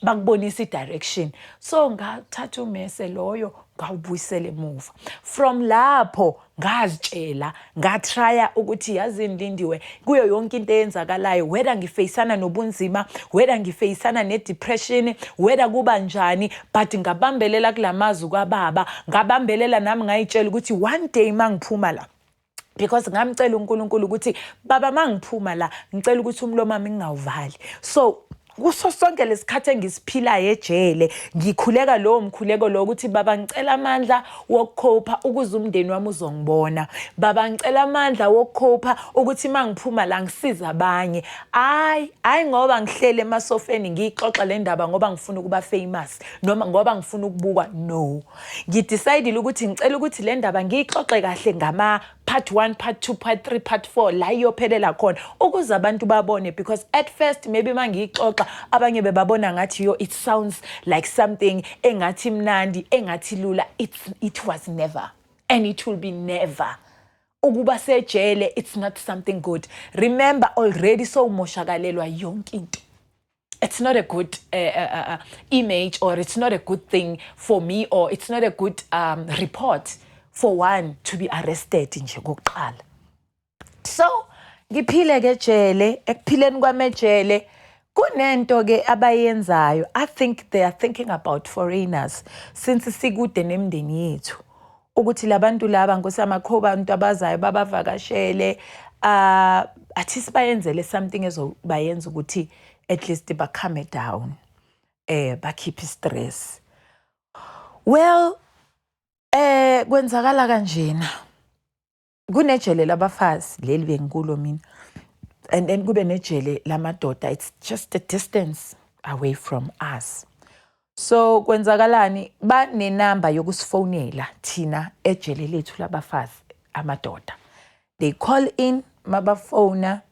bakubonisa i-direction. So ngathatha umese loyo, ngawubuyisela emuva. From lapho ngazitshela, ngatrya ukuthi yazini Lindiwe, kuyo yonke into eyenzakalayo, whether ngifeyisana nobunzima, whether ngifeyisana ne-depression, whether kuba njani, but ngabambelela kulamazwi kwababa, ngabambelela nami, ngayitshela ukuthi one day mangiphuma la, because ngamcela uNkulunkulu ukuthi baba, mangiphuma la, ngicela ukuthi umlomo wami ngingawuvali. So kuso sonke lesikhathi engisiphilayo ejele ngikhuleka lowo mkhuleko lo ukuthi baba, ngicela amandla wokukhopha ukuze umndeni wami uzongibona. Baba, ngicela amandla wokukhopha ukuthi mangiphuma la ngisiza abanye. Hayi hayi, ngoba ngihlele emasofeni ngiyixoxa le ndaba ngoba ngifuna ukuba famous noma ngoba ngifuna ukubukwa. No, ngidecide ukuthi ngicela ukuthi le ndaba ngiyixoxe kahle ngama part 1, part 2, part 3, part 4, la iyophelela khona ukuze abantu babone, because at first maybe mangiyixoxa abanye bebabona ngathi yo, it sounds like something engathi mnandi, engathi lula. It was never and it will be never. Ukuba sejele, it's not something good. Remember, already sowumoshakalelwa yonke into. It's not a good image or it's not a good thing for me or it's not a good report for one to be arrested nje kokuqala. So ngiphile ke jele, ekuphileni kwami ejele kunento ke abayenzayo. I think they are thinking about foreigners since sikude nemindeni yethu, ukuthi labantu laba, nkosi amakho, bantu abazayo babavakashele, athi sibayenzele something ezobayenza ukuthi at least ba-calm down, bakhiphe stress. Well, kwenzakala kanjena, kunejele labafazi leli bengikulo mina, and then kube nejele lamadoda. It's just a distance away from us. So kwenzakalani? Banenamba yokusifonela thina ejele lethu labafazi amadoda. They call in, mabafona,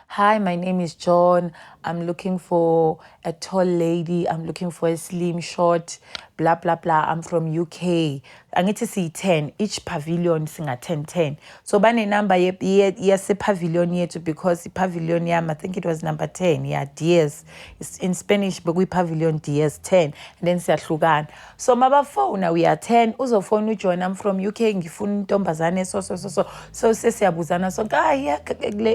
"Hi, my name is John. I'm looking for a tall lady. I'm looking for a slim, short, blah, blah, blah. I'm from UK." Angithi siyi-10, each pavilion singa 10 10. So bane number yase pavilion yethu because i-pavilion yami, I think it was number 10. Yeah, DS. It's in Spanish, but pavilion DS 10. And then siyahlukana. So mabafona, we are 10. Uzofona uJohn, "I'm from UK, ngifuna intombazane so so so so." So sesiyabuzana sonke, ah yeah,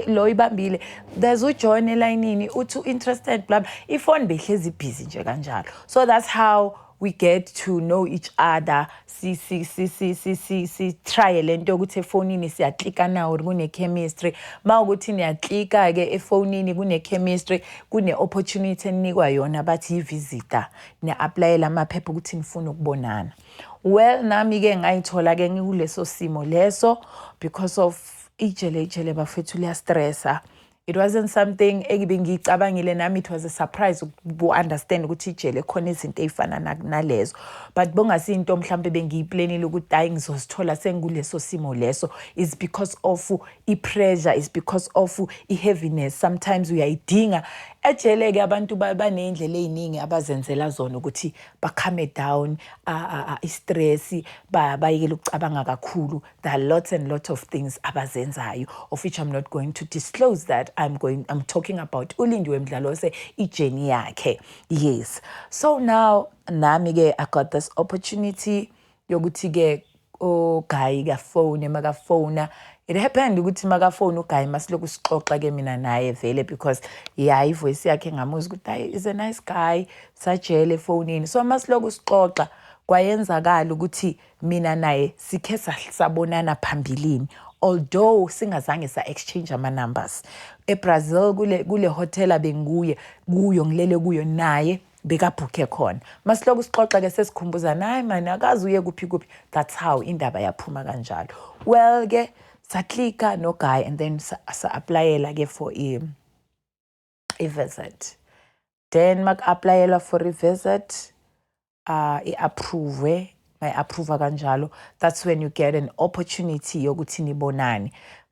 lo ibambile. There's uJohn elayinini, uthi interested, blah blah. Ifoni behlezi busy nje kanjalo. So that's how we get to know each other, si si si si si si si try lento yokuthi efonini siyaklika na or kune chemistry. Mawukuthi niyaklika ke efonini, kune chemistry, kune opportunity enikwa yona, bathi i-visitor, niya-applyela amaphepha ukuthi nifuna ukubonana. Well, nami ke ngayithola ke ngikuleso simo leso because of ijele. Ijele, bafethu, liyastressa. It wasn't something engibengiyicabangile nami, it was a surprise uku-understand ukuthi ijele khona izinto ey'fana nalezo, but bongasinto mhlawumbe bengiyiplanile ukuthi hayi, ngizozithola sengikuleso simo leso. Is because of i-pressure, is because of i-heaviness. Sometimes uyayidinga ejele-ke. Abantu baney'ndlela ey'ningi abazenzela zona ukuthi ba-calme down i-stress, bayekele ukucabanga kakhulu. There are lots and lots of things abazenzayo, of which I'm not going to disclose that. I'm talking about uLindiwe Mdlalose, i-journey yakhe. Yes, so now nami-ke I got this opportunity yokuthi-ke uguy kafone. Makafona, it happened ukuthi makafona uguy, masilokhu sixoxa-ke mina naye vele, because yeah, ivoice yakhe ngamuzwa ukuthi hayi, is a nice guy, sajele efonini. So masilokhu sixoxa, kwayenzakala ukuthi mina naye sikhe sabonana phambilini, although singazange sa-exchange ama-numbers. EBrazil, kule hotel abenguye kuyo, ngilele kuyo, naye bekabhukhe khona. Masilokhu sixoxa-ke, sesikhumbuzana, hayi mani, akaze uye kuphi kuphi. That's how indaba yaphuma kanjalo. Well-ke, saklika noguy and then sa-applyela-ke for i-visit. Then maku-applyelwa for i-visit, i-approve, mayi-approve kanjalo, that's when you get an opportunity yokuthi nibonane.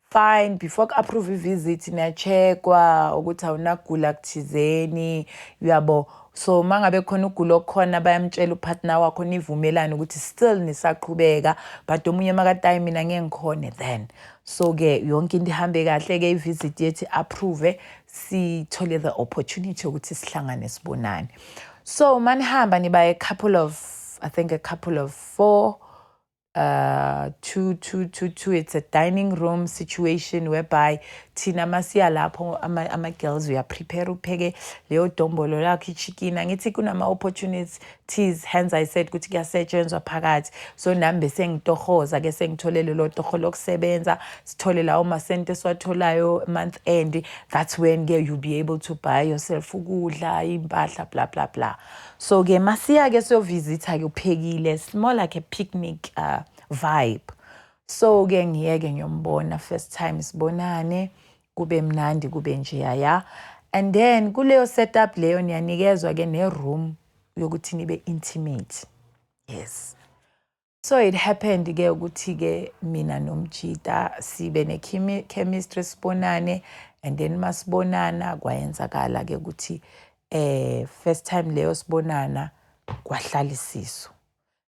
Fine, before ku-approve i-visit, niya-checkwa ukuthi awunagula kuthizeni, uyabo. So mangabe khona ugula okukhona, bayamtshela upartner wakho, nivumelane ukuthi still nisaqhubeka, but omunye makati, "Hayi, mina ngeke ngikhone," then so-ke yonke into ihambe kahle-ke, i-visit yethu approve, sithole the opportunity yokuthi sihlangane, sibonane. So manihamba niba a couple of, I think a couple of four, two, two, two, two. It's a dining room situation whereby thina masiya lapho ama-girls, uyaprepare, upheke leyo dombolo lakho, ichicken. Angithi kunama-opportunities, hence I said ukuthi kuyasetshenzwa phakathi. So nami besengitohoza ke, sengithole lelo toho lokusebenza, sithole lawo masente esiwatholayo month end. That's when ke you'll be able to buy yourself ukudla, impahla, blah blah blah. So ke masiya ke siyovisitha ke, uphekile, it's more like a picnic vibe. So ke ngiyeke ngiyombona first time, sibonane, kube mnandi, kube nje ya. And then kuleyo setup leyo niyanikezwa ke ne-room yokuthi nibe intimate. Yes, so it happened ke ukuthi ke mina nomjita sibe ne-chemistry, sibonane, and then masibonana kwayenzakala ke ukuthi first time leyo sibonana kwahlala isisu,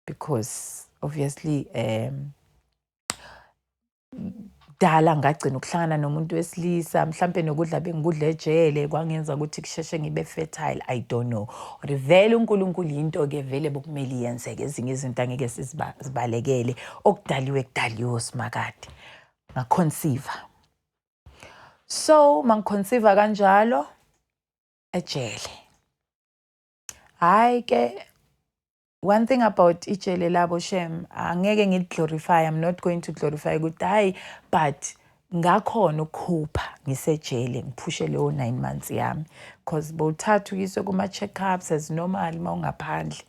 because obviously dala ngagcina ukuhlangana nomuntu wesilisa. Mhlampe nokudla bengikudla ejele kwangenza ukuthi kusheshe ngibe fertile, I don't know, or vele uNkulunkulu into-ke vele bokumele iyenzeke. Ezinye izinto angeke sizibalekele, okudaliwe kudaliwe simakade. Ngaconceive. So mangiconceive kanjalo ejele, hhayi ke, one thing about ijele labo, shem, angeke ngiliglorify, I'm not going to glorify ukuthi hayi, but ngakhona ukukhupha ngisejele, ngiphushe leyo 9 months yami, 'cause bowuthatha uyiswe kuma-check-ups as normal. Uma ungaphandle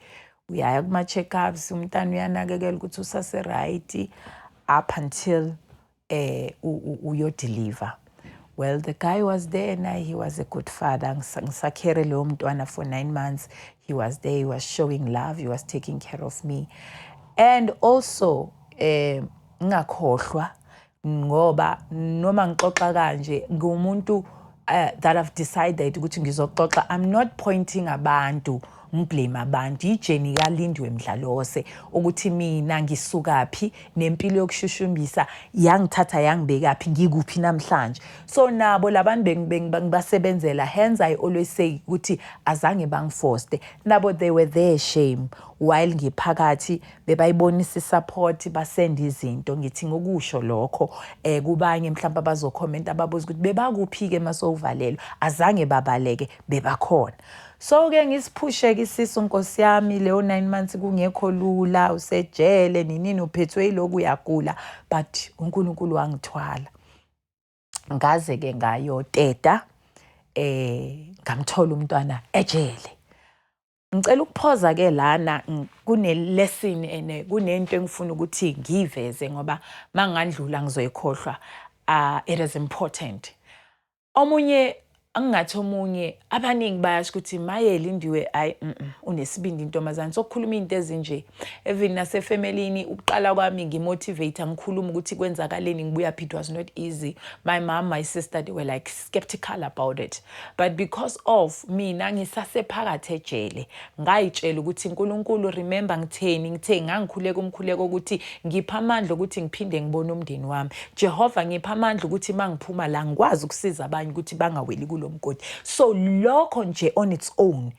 uyaya kuma-check-ups, umntana uyanakekela ukuthi usase-right up until uyodeliver. Well, the guy was there and he was a good father. Ngisakhere leyo mntwana for 9 months, he was there, he was showing love, he was taking care of me. And also ngingakhohlwa, ngoba noma ngixoxa kanje, ngumuntu that I've decided ukuthi ngizoxoxa, I'm not pointing abantu, ngiblame abantu. I-journey kaLindiwe Mdlalose, ukuthi mina ngisukaphi nempilo yokushushumbisa yangithatha yangibekaphi, ngikuphi namhlanje. So nabo labantu bengibasebenzela, hence I always say ukuthi azange bangiforce, nabo they were there, shame, while ngiphakathi, bebayibonisa isupport, basenda izinto. Ngithi ngokusho lokho kubanye mhlawumbe abazokhomenta, ababuza ukuthi bebakuphi ke masowuvalelwe, azange babaleke, bebakhona. So ke ngisiphushe ke isisu, nkosi yami, leyo 9 months kungekho lula, usejele ninini, uphethwe yiloku, uyagula, but uNkulunkulu wangithwala. Ngaze ke ngayoteta, ngamthola umntwana ejele. Ngicela ukuphoza ke lana, kune lesson ene kunento engifuna ukuthi ngiyiveze ngoba mangandlula ngizoyikhohlwa. It is important. Omunye angingathi omunye, abaningi bayasho ukuthi, "Maye Lindiwe, ayi, unesibindi intombazane sokukhuluma into ezinje." Even nasefemelini, ukuqala kwami ngimotivate, ngikhuluma ukuthi kwenzakaleni, ngibuya phi, it was not easy. My mom, my sister, they were like skeptical about it, but because of mina ngisasephakathi ejele, ngayitshela ukuthi, "uNkulunkulu, remember ngitheni? Ngithe ngangikhuleka umkhuleko ukuthi ngipha amandla ukuthi ngiphinde ngibone umndeni wami. Jehova, ngipha amandla ukuthi mangiphuma la ngikwazi ukusiza abanye ukuthi bangaweli kulo mgodi." So lokho nje on its own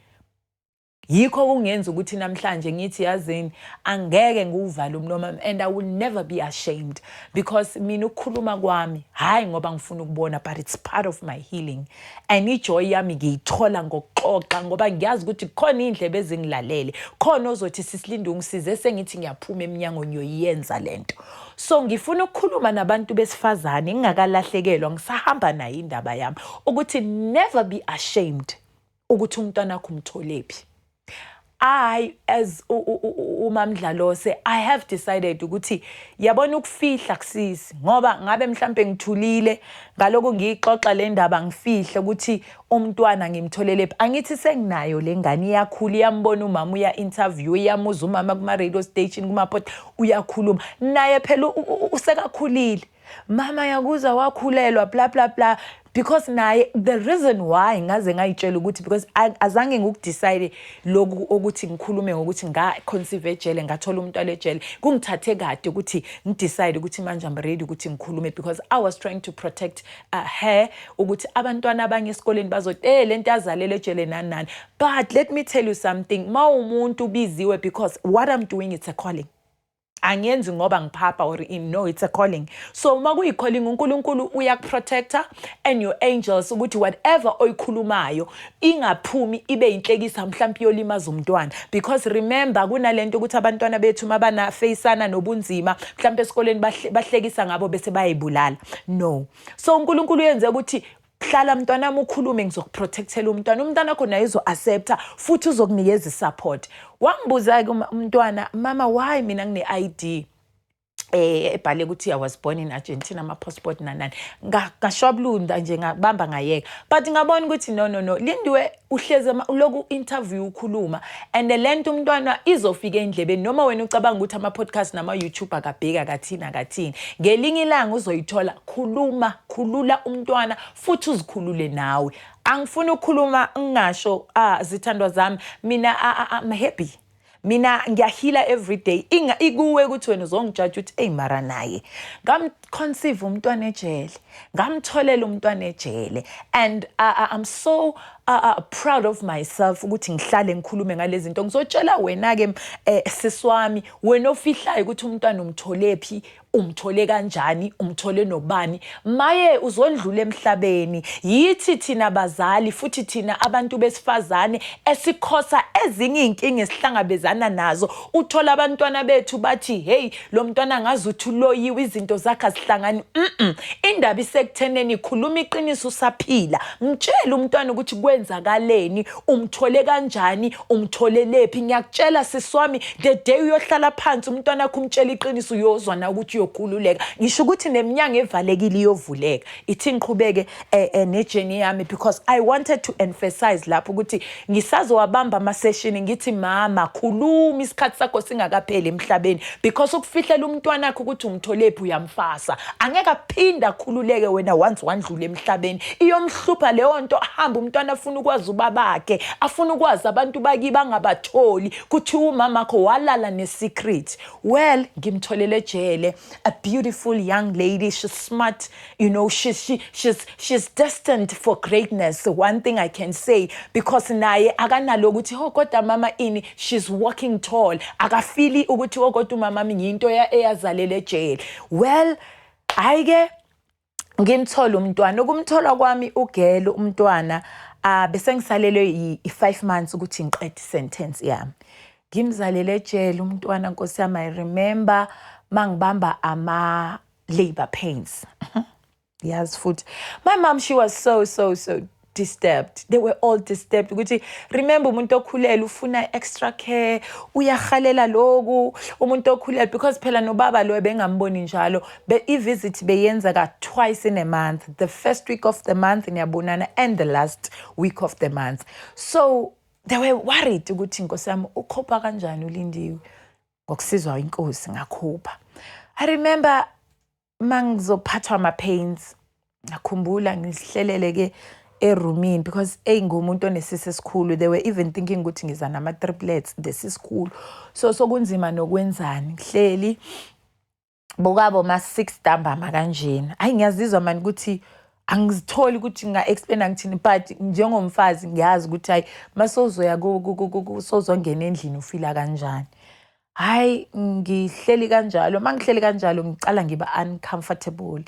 yikho kungenza ukuthi namhlanje ngithi, yazini, angeke ngiwuvale umlomo and I will never be ashamed, because mina ukukhuluma kwami, hayi ngoba ngifuna ukubona, but it's part of my healing, and ijoy yami ngiyithola ngokuxoxa, ngoba ngiyazi ukuthi khona iy'ndlebe ezingilalele, khona ozothi, "Sisilinde, ungisize sengithi ngiyaphuma eminyango, ngiyoyenza lento." So ngifuna ukukhuluma nabantu besifazane ngingakalahlekelwa, ngisahamba nayo indaba yami, ukuthi never be ashamed ukuthi umntwana wakho umtholephi. I, as uMamdlalose, I have decided ukuthi, yabona, ukufihla kusisi, ngoba ngabe mhlambe ngithulile ngaloko ngiyixoxa le ndaba, ngifihle ukuthi umntwana ngimtholele phi. Angithi senginayo le ngane, iyakhula, iyambona umama, uya interview, iyamuza umama kuma radio station, kuma pod, uyakhuluma naye phela, usekakhulile, "Mama, yakuza wakhulelwa," bla bla bla, because naye the reason why ngaze ngayitshela ukuthi, because azange ngikudecide lokhu ukuthi ngikhulume ngokuthi nga-conceive ejele, ngathola umntwana ejele, kungithathe kade ukuthi ngidecide ukuthi manje I'm ready ukuthi ngikhulume, because I was trying to protect her, ukuthi abantwana abanye esikoleni bazothi, lento yazalela ejele," nani nani. But let me tell you something, ma umuntu ubiziwe, because what I'm doing, it's a calling. Angiyenzi ngoba ngiphapha or in, no, it's a calling. So uma kuyi-calling, uNkulunkulu uyakuprotecta and your angels ukuthi whatever oyikhulumayo ingaphumi ibe inhlekisa, mhlawumbe iyolimaza umntwana, because remember, kunalento ukuthi abantwana bethu mabanafeyisana nobunzima, mhlawumbe esikoleni bahlekisa ngabo bese bayayibulala. No, so uNkulunkulu uyenze ukuthi, "Hlala mntwanami, ukhulume, ngizokuprotectela umntwana." Umntwana wakho naye uzo-accepta futhi uzokunikeza i-support. Wangibuza-ke umntwana, "Mama, why mina ngine-ID ebhale ukuthi I was born in Argentina, ama-passport nanani?" Ngashwabulunda nje, ngabamba, ngayeka, but ngabona ukuthi no, no, no, Lindiwe, uhleze uloku interview, ukhuluma, and le nto umntwana izofika endlebeni, noma wena ucabanga ukuthi ama-podcast nama-YouTube akabheki, akathini, akathini, ngelinye ilanga uzoyithola. Khuluma, khulula umntwana futhi uzikhulule nawe. Angifuni ukukhuluma ngingasho, ah, zithandwa zami, mina I'm happy, mina ngiyaheala every day. Inga ikuwe ukuthi wena uzongijaja ukuthi, "Eyi, mara naye ngamconceive umntwana ejele, ngamtholela umntwana ejele." And I'm so proud of myself ukuthi ngihlale ngikhulume ngalezi zinto. Ngizotshela wena-ke, sisi wami, wena ofihlayo ukuthi umntwana umtholephi, umthole kanjani, umthole nobani, maye uzondlula emhlabeni. Yithi thina bazali, futhi thina abantu besifazane, esikhosa ezinye iy'nkinga esihlangabezana nazo. Uthola abantwana bethu bathi, "Hey, lo mntwana ngaze uthi uloyiwe, izinto zakhe azihlangani." Indaba isekutheneni khuluma iqiniso usaphila. Mtshele umntwana ukuthi kwenzakaleni, umthole kanjani, umtholelephi. Ngiyakutshela sisi wami, the day uyohlala phansi umntwana wakho umtshela iqiniso, uyozwa na ukuthi uyokhululeka. Ngisho ukuthi neminyango evalekile iyovuleka. Ithi ngiqhubeke nejourney yami, because I wanted to emphasize lapho ukuthi ngisazowabamba ama-session, ngithi, "Mama, khuluma isikhathi sakho singakapheli emhlabeni," because ukufihlela umntwana wakho ukuthi umtholephi, uyamfasa, angeke aphinde akhululeke. Wena once wandlula emhlabeni, iyomhlupha leyo nto. Ahambe umntwana afuna ukwazi ubabakhe, afuna ukwazi abantu bakibo, angabatholi, kuthiwa umamakho walala ne-secret. Well, ngimtholele ejele, a beautiful young lady. She's smart. She's destined for greatness, one thing I can say, because naye akanalo ukuthi, "Oh, kodwa mama ini." She's walking tall, akafili ukuthi, "Oh, kodwa umama mi ngiyinto eyazalela ejele." Well, hayi ke, ngimthola umntwana. Ukumthola kwami ugirl umntwana, Bese ngisalelwe i-5 months ukuthi ngiqede sentence yami. Ngimzalele ejele umntwana, nkosi yami. I remember mangibamba ama labor pains. Yazi futhi, my mom, she was so so so disturbed. They were all disturbed ukuthi, remember, umuntu okhulele ufuna extra care, uyahalela loku umuntu okhulele, because phela nobaba lo bengamboni njalo. I-visit beyenza ka twice in a month, the first week of the month niyabonana and the last week of the month. So they were worried ukuthi, nkosi yami, ukhopha kanjani uLindiwe? Ngokusizwa inkosi ngakhupha. I remember mangizophathwa ama-pains, ngakhumbula ngihlelele ke erumini because eyi, ngumuntu onesisi esikhulu. They were even thinking ukuthi ngiza nama-triplets, lesisikhulu, so sokunzima nokwenzani. Ngihleli bokabo ma-6 ntambama kanjena, hayi, ngiyazizwa mani ukuthi angizitholi ukuthi nginga-explaina ngithini, but njengomfazi ngiyazi ukuthi hayi, masowuzoya sowuzongena endlini ufila kanjani. Hayi, ngihleli kanjalo, uma ngihleli kanjalo ngicala ngiba uncomfortable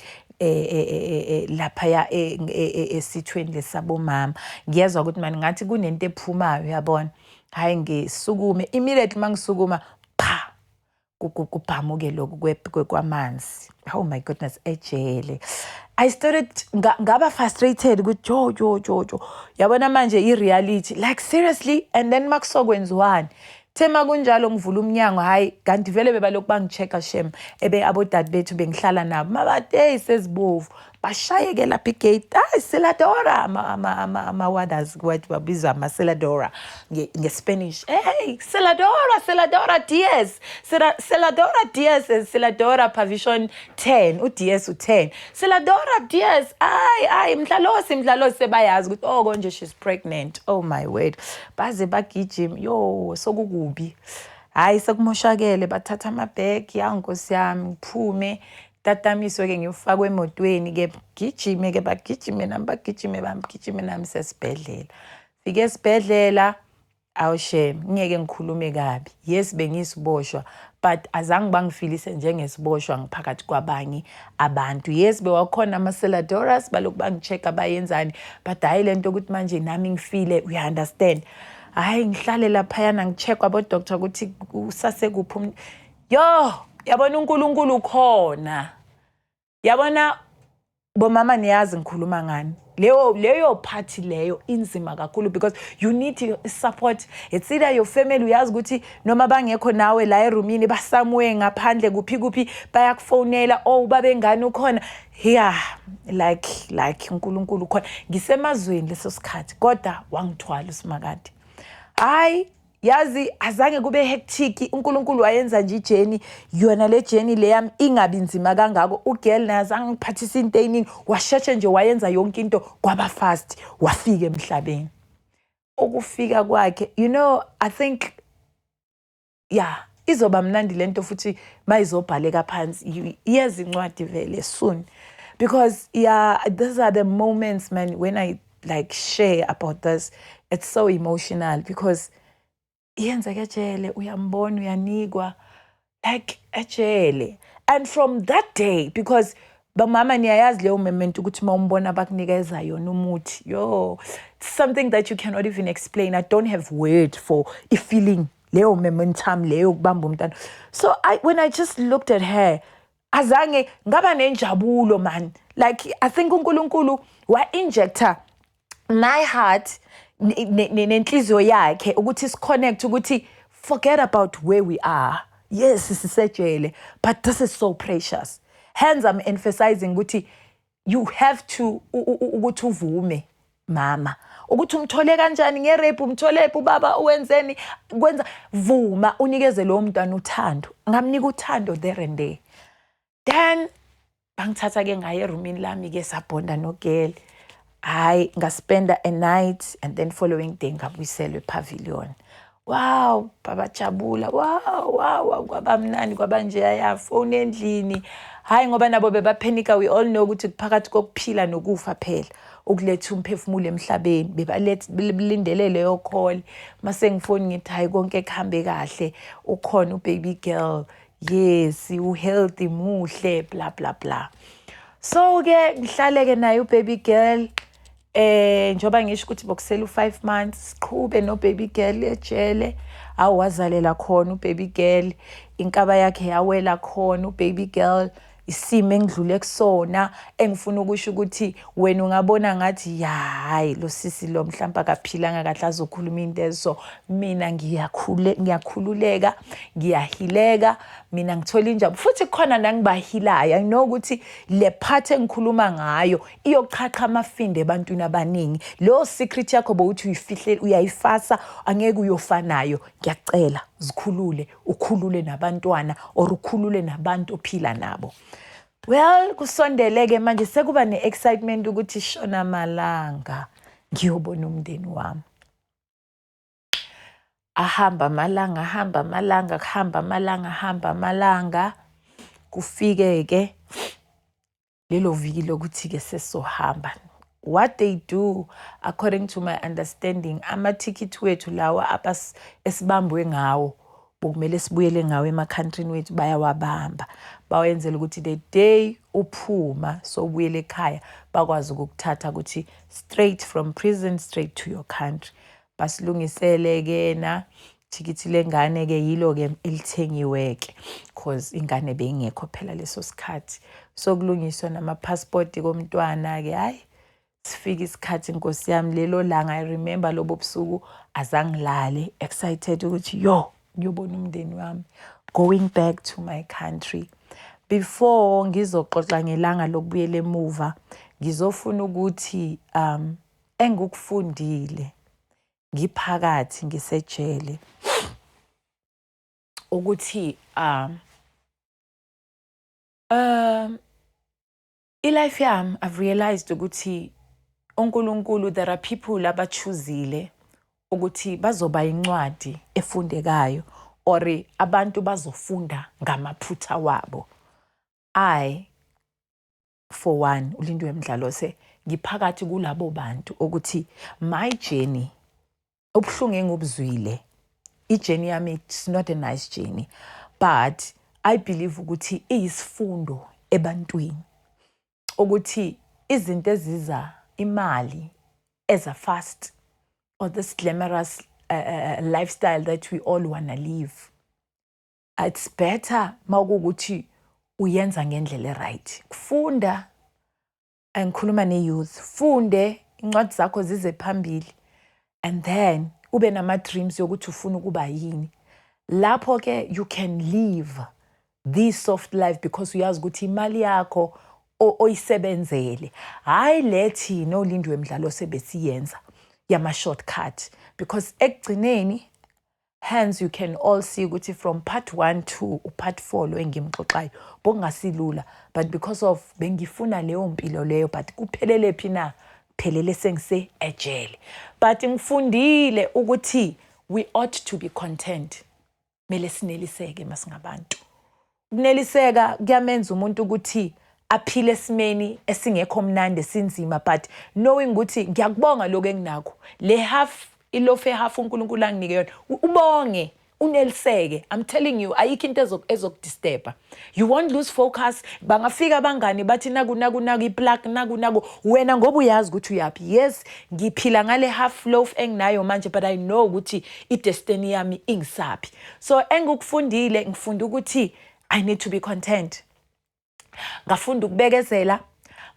laphaya esithweni lesabomama. Ngiyezwa ukuthi mani ngathi kunento ephumayo, uyabona. Hayi, ngisukume immediately, uma ngisukuma, pha, kubhamuke lokhu kwamanzi. Oh my goodness, ejele I started ngaba frustrated ukuthi jo jo jo jo, yabona manje i-reality, like seriously. And then makusokwenziwani, thema kunjalo, ngivula umnyango, hayi, kanti vele bebalokhu bangi-check-a shem, ebe abodade bethu bengihlala nabo, mabathi, "Hey, sezibovu." Bashayeke lapha igate, hayi, "Celadora," ama-warders kwathi babizwa ama-celadora nge-Spanish. "Hey, celadora, celadora Diaz, celadora Diaz, celadora pavilion 10, uDiaz u10, celadora Diaz, ay ay, mdlalosi, mdlalosi." Sebayazi ukuthi, oh, konje she's pregnant. Oh my word, baze bagijima. Yo, sokukubi, hayi, sekumoshakele. Bathatha amabhegi ya, nkosi yami, ngiphume, tatamiswe-ke, ngifakwe emotweni-ke, gijime-ke, bagijime nami, bagijime, bamgijime nami sesibhedlela. Fike esibhedlela, awushem, ngeke ngikhulume kabi, yes, bengiyisiboshwa, but azange bangifilise njengesiboshwa ngiphakathi kwabanye abantu. Yes, bewakhona ama-celadoras, balokhu bangi-check-a, bayenzani, but hhayi le nto ukuthi manje nami ngifile, uya-understand. Hhayi, ngihlale laphayana, ngi-check-wa abo-doctor ukuthi usasekuphi. Yo, yabona, uNkulunkulu ukhona. Yabona bomama, niyazi ngikhuluma ngani. Leyo part leyo inzima kakhulu because you need support. It's either your family, uyazi ukuthi noma bangekho nawe la erumini, basamwe ngaphandle kuphi kuphi, bayakufonela, oh, babengane ukhona. Yeah, like uNkulunkulu ukhona. Ngisemazweni leso sikhathi, kodwa wangithwala uSimakade. Hayi, yazi, azange kube hectic. UNkulunkulu wayenza nje i-journey yona le journey le yami ingabi nzima kangako. Ugirl naye azange ngiphathise into eyiningi, washeshe nje wayenza yonke into kwaba fast, wafika emhlabeni. Ukufika kwakhe, I think, yeah, izoba mnandi lento futhi mayizobhaleka phansi, iyeza incwadi vele soon, because yeah, these are the moments, man, when I like share about this, it's so emotional because iyenzeka ejele, uyambona, uyanikwa like ejele. And from that day, because bamama niyayazi leyo moment ukuthi uma umbona bakunikeza yona umuthi, yo, something that you cannot even explain. I don't have word for i-feeling leyo momentum leyo kubamba umntana. So when I just looked at her, azange ngaba nenjabulo, man. Like, I think uNkulunkulu wa-injecta my heart nenhliziyo yakhe ukuthi siconnect, ukuthi forget about where we are. Yes, sisejele, but this is so precious. Hence I'm emphasizing ukuthi you have to ukuthi uvume, mama, ukuthi umthole kanjani nge-rape, umthole phi ubaba, uwenzeni, kwenza, vuma unikeze lowo mntwana uthando. Ngamnika uthando there and there. Then bangithatha ke ngaye erumini lami ke, sabonda nogirl. Hayi, ngaspenda a night and then following day ngabuyiselwa epavilion. Wow, babajabula, wow, kwaba mnandi, kwaba nje yafona endlini. Hayi, ngoba nabo bebaphenika. We all know ukuthi kuphakathi kokuphila nokufa phela ukuletha umphefumulo emhlabeni. Bebalethe, belindele leyo call. Mase ngifoni ngithi, "Hayi, konke kuhambe kahle, ukhona ubaby girl, yes, u-healthy, muhle, bla bla bla." So ke ngihlale ke naye ubaby girl. Njengoba ngisho ukuthi bokusela u5 months, siqhube no baby girl ejele. Awazalela khona ubaby girl, inkaba yakhe yawela khona ubaby girl. Isimo engidlule kusona, engifuna ukusho ukuthi wena ungabona ngathi, ya, hayi, lo sisi lo mhlawumbe akaphilanga kahle, azokhuluma into ezo. Mina ngiyakhule, ngiyakhululeka, ngiyahealeka. Mina ngithola injabulo futhi khona nangibahealayo. I know ukuthi le part engikhuluma ngayo iyoqhaqha amafindo ebantwini abaningi. Leyo secret yakho bowuthi uyifihle, uyayifasa, angeke uyofanayo. Ngiyacela zikhulule, ukhulule nabantwana or ukhulule nabantu ophila nabo. Well, kusondele-ke manje, sekuba ne-excitement ukuthi shona malanga ngiyobona umndeni wami. Ahamba amalanga, ahamba amalanga, kuhamba amalanga, ahamba amalanga, kufike-ke lelo viki lokuthi-ke sesizohamba. What they do, according to my understanding, amathikithi wethu lawa esibambwe ngawo, bokumele sibuyele ngawo emakhantrini wethu, bayawabamba, bawenzela ukuthi the day uphuma sowubuyela ekhaya bakwazi ukukuthatha ukuthi straight from prison straight to your country. Basilungisele-ke na thikithi lengane-ke, yilo-ke elithengiwe-ke, 'cause ingane beyingekho phela leso sikhathi. Sokulungiswa nama-passport komntwana-ke. Hhayi, sifike isikhathi, nkosi yami, lelo langa. I remember lobo busuku azangilale, excited ukuthi yo, ngiyobona umndeni wami, going back to my country. Before ngizoxoxa ngelanga lokubuyela emuva, ngizofuna ukuthi engikufundile ngiphakathi ngisejele ukuthi i-life yami, I've realized ukuthi uNkulunkulu, there are people abachoosile ukuthi bazoba incwadi efundekayo or abantu bazofunda ngamaphutha wabo. I, for one, uLindiwe Mdlalose, ngiphakathi kulabo bantu ukuthi my journey, ubuhlungu engubuzwile, i-journey yami, it's not a nice journey, but I believe ukuthi iyisifundo ebantwini ukuthi izinto eziza, imali eza fast or this glamorous lifestyle that we all wanna live, it's better mawukuthi uyenza ngendlela right. Kufunda, ngikhuluma ne-youth, funde incwadi zakho zize phambili and then ube nama-dreams yokuthi ufuna ukuba yini. Lapho-ke you can live this soft life because uyazi ukuthi imali yakho oyisebenzele, hhayi le thina oLindiwe Mdlalose besiyenza yama-shortcut, because ekugcineni, hence you can all see ukuthi from part 1 to part 4 lo engimxoxayo bokungasilula, but because of bengifuna leyo mpilo leyo. But kuphelele phi na? Phelele sengise ejele. But ngifundile ukuthi we ought to be content. Mele sineliseke masingabantu. Ukuneliseka kuyamenza umuntu ukuthi aphile esimeni esingekho mnandi, esinzima, but knowing ukuthi ngiyakubonga lokho enginakho, le half iloaf, ehalf uNkulunkulu anginike yona, ubonge, uneliseke. I'm telling you, ayikho into ezokudisturba. You won't lose focus. Bangafika abangani bathi naku naku naku iplug, naku naku, wena ngoba uyazi ukuthi uyaphi. Yes, ngiphila ngale half loaf enginayo manje, but I know ukuthi i-destiny yami ingisaphi. So engikufundile, ngifunda ukuthi I need to be content. Ngafunda ukubekezela,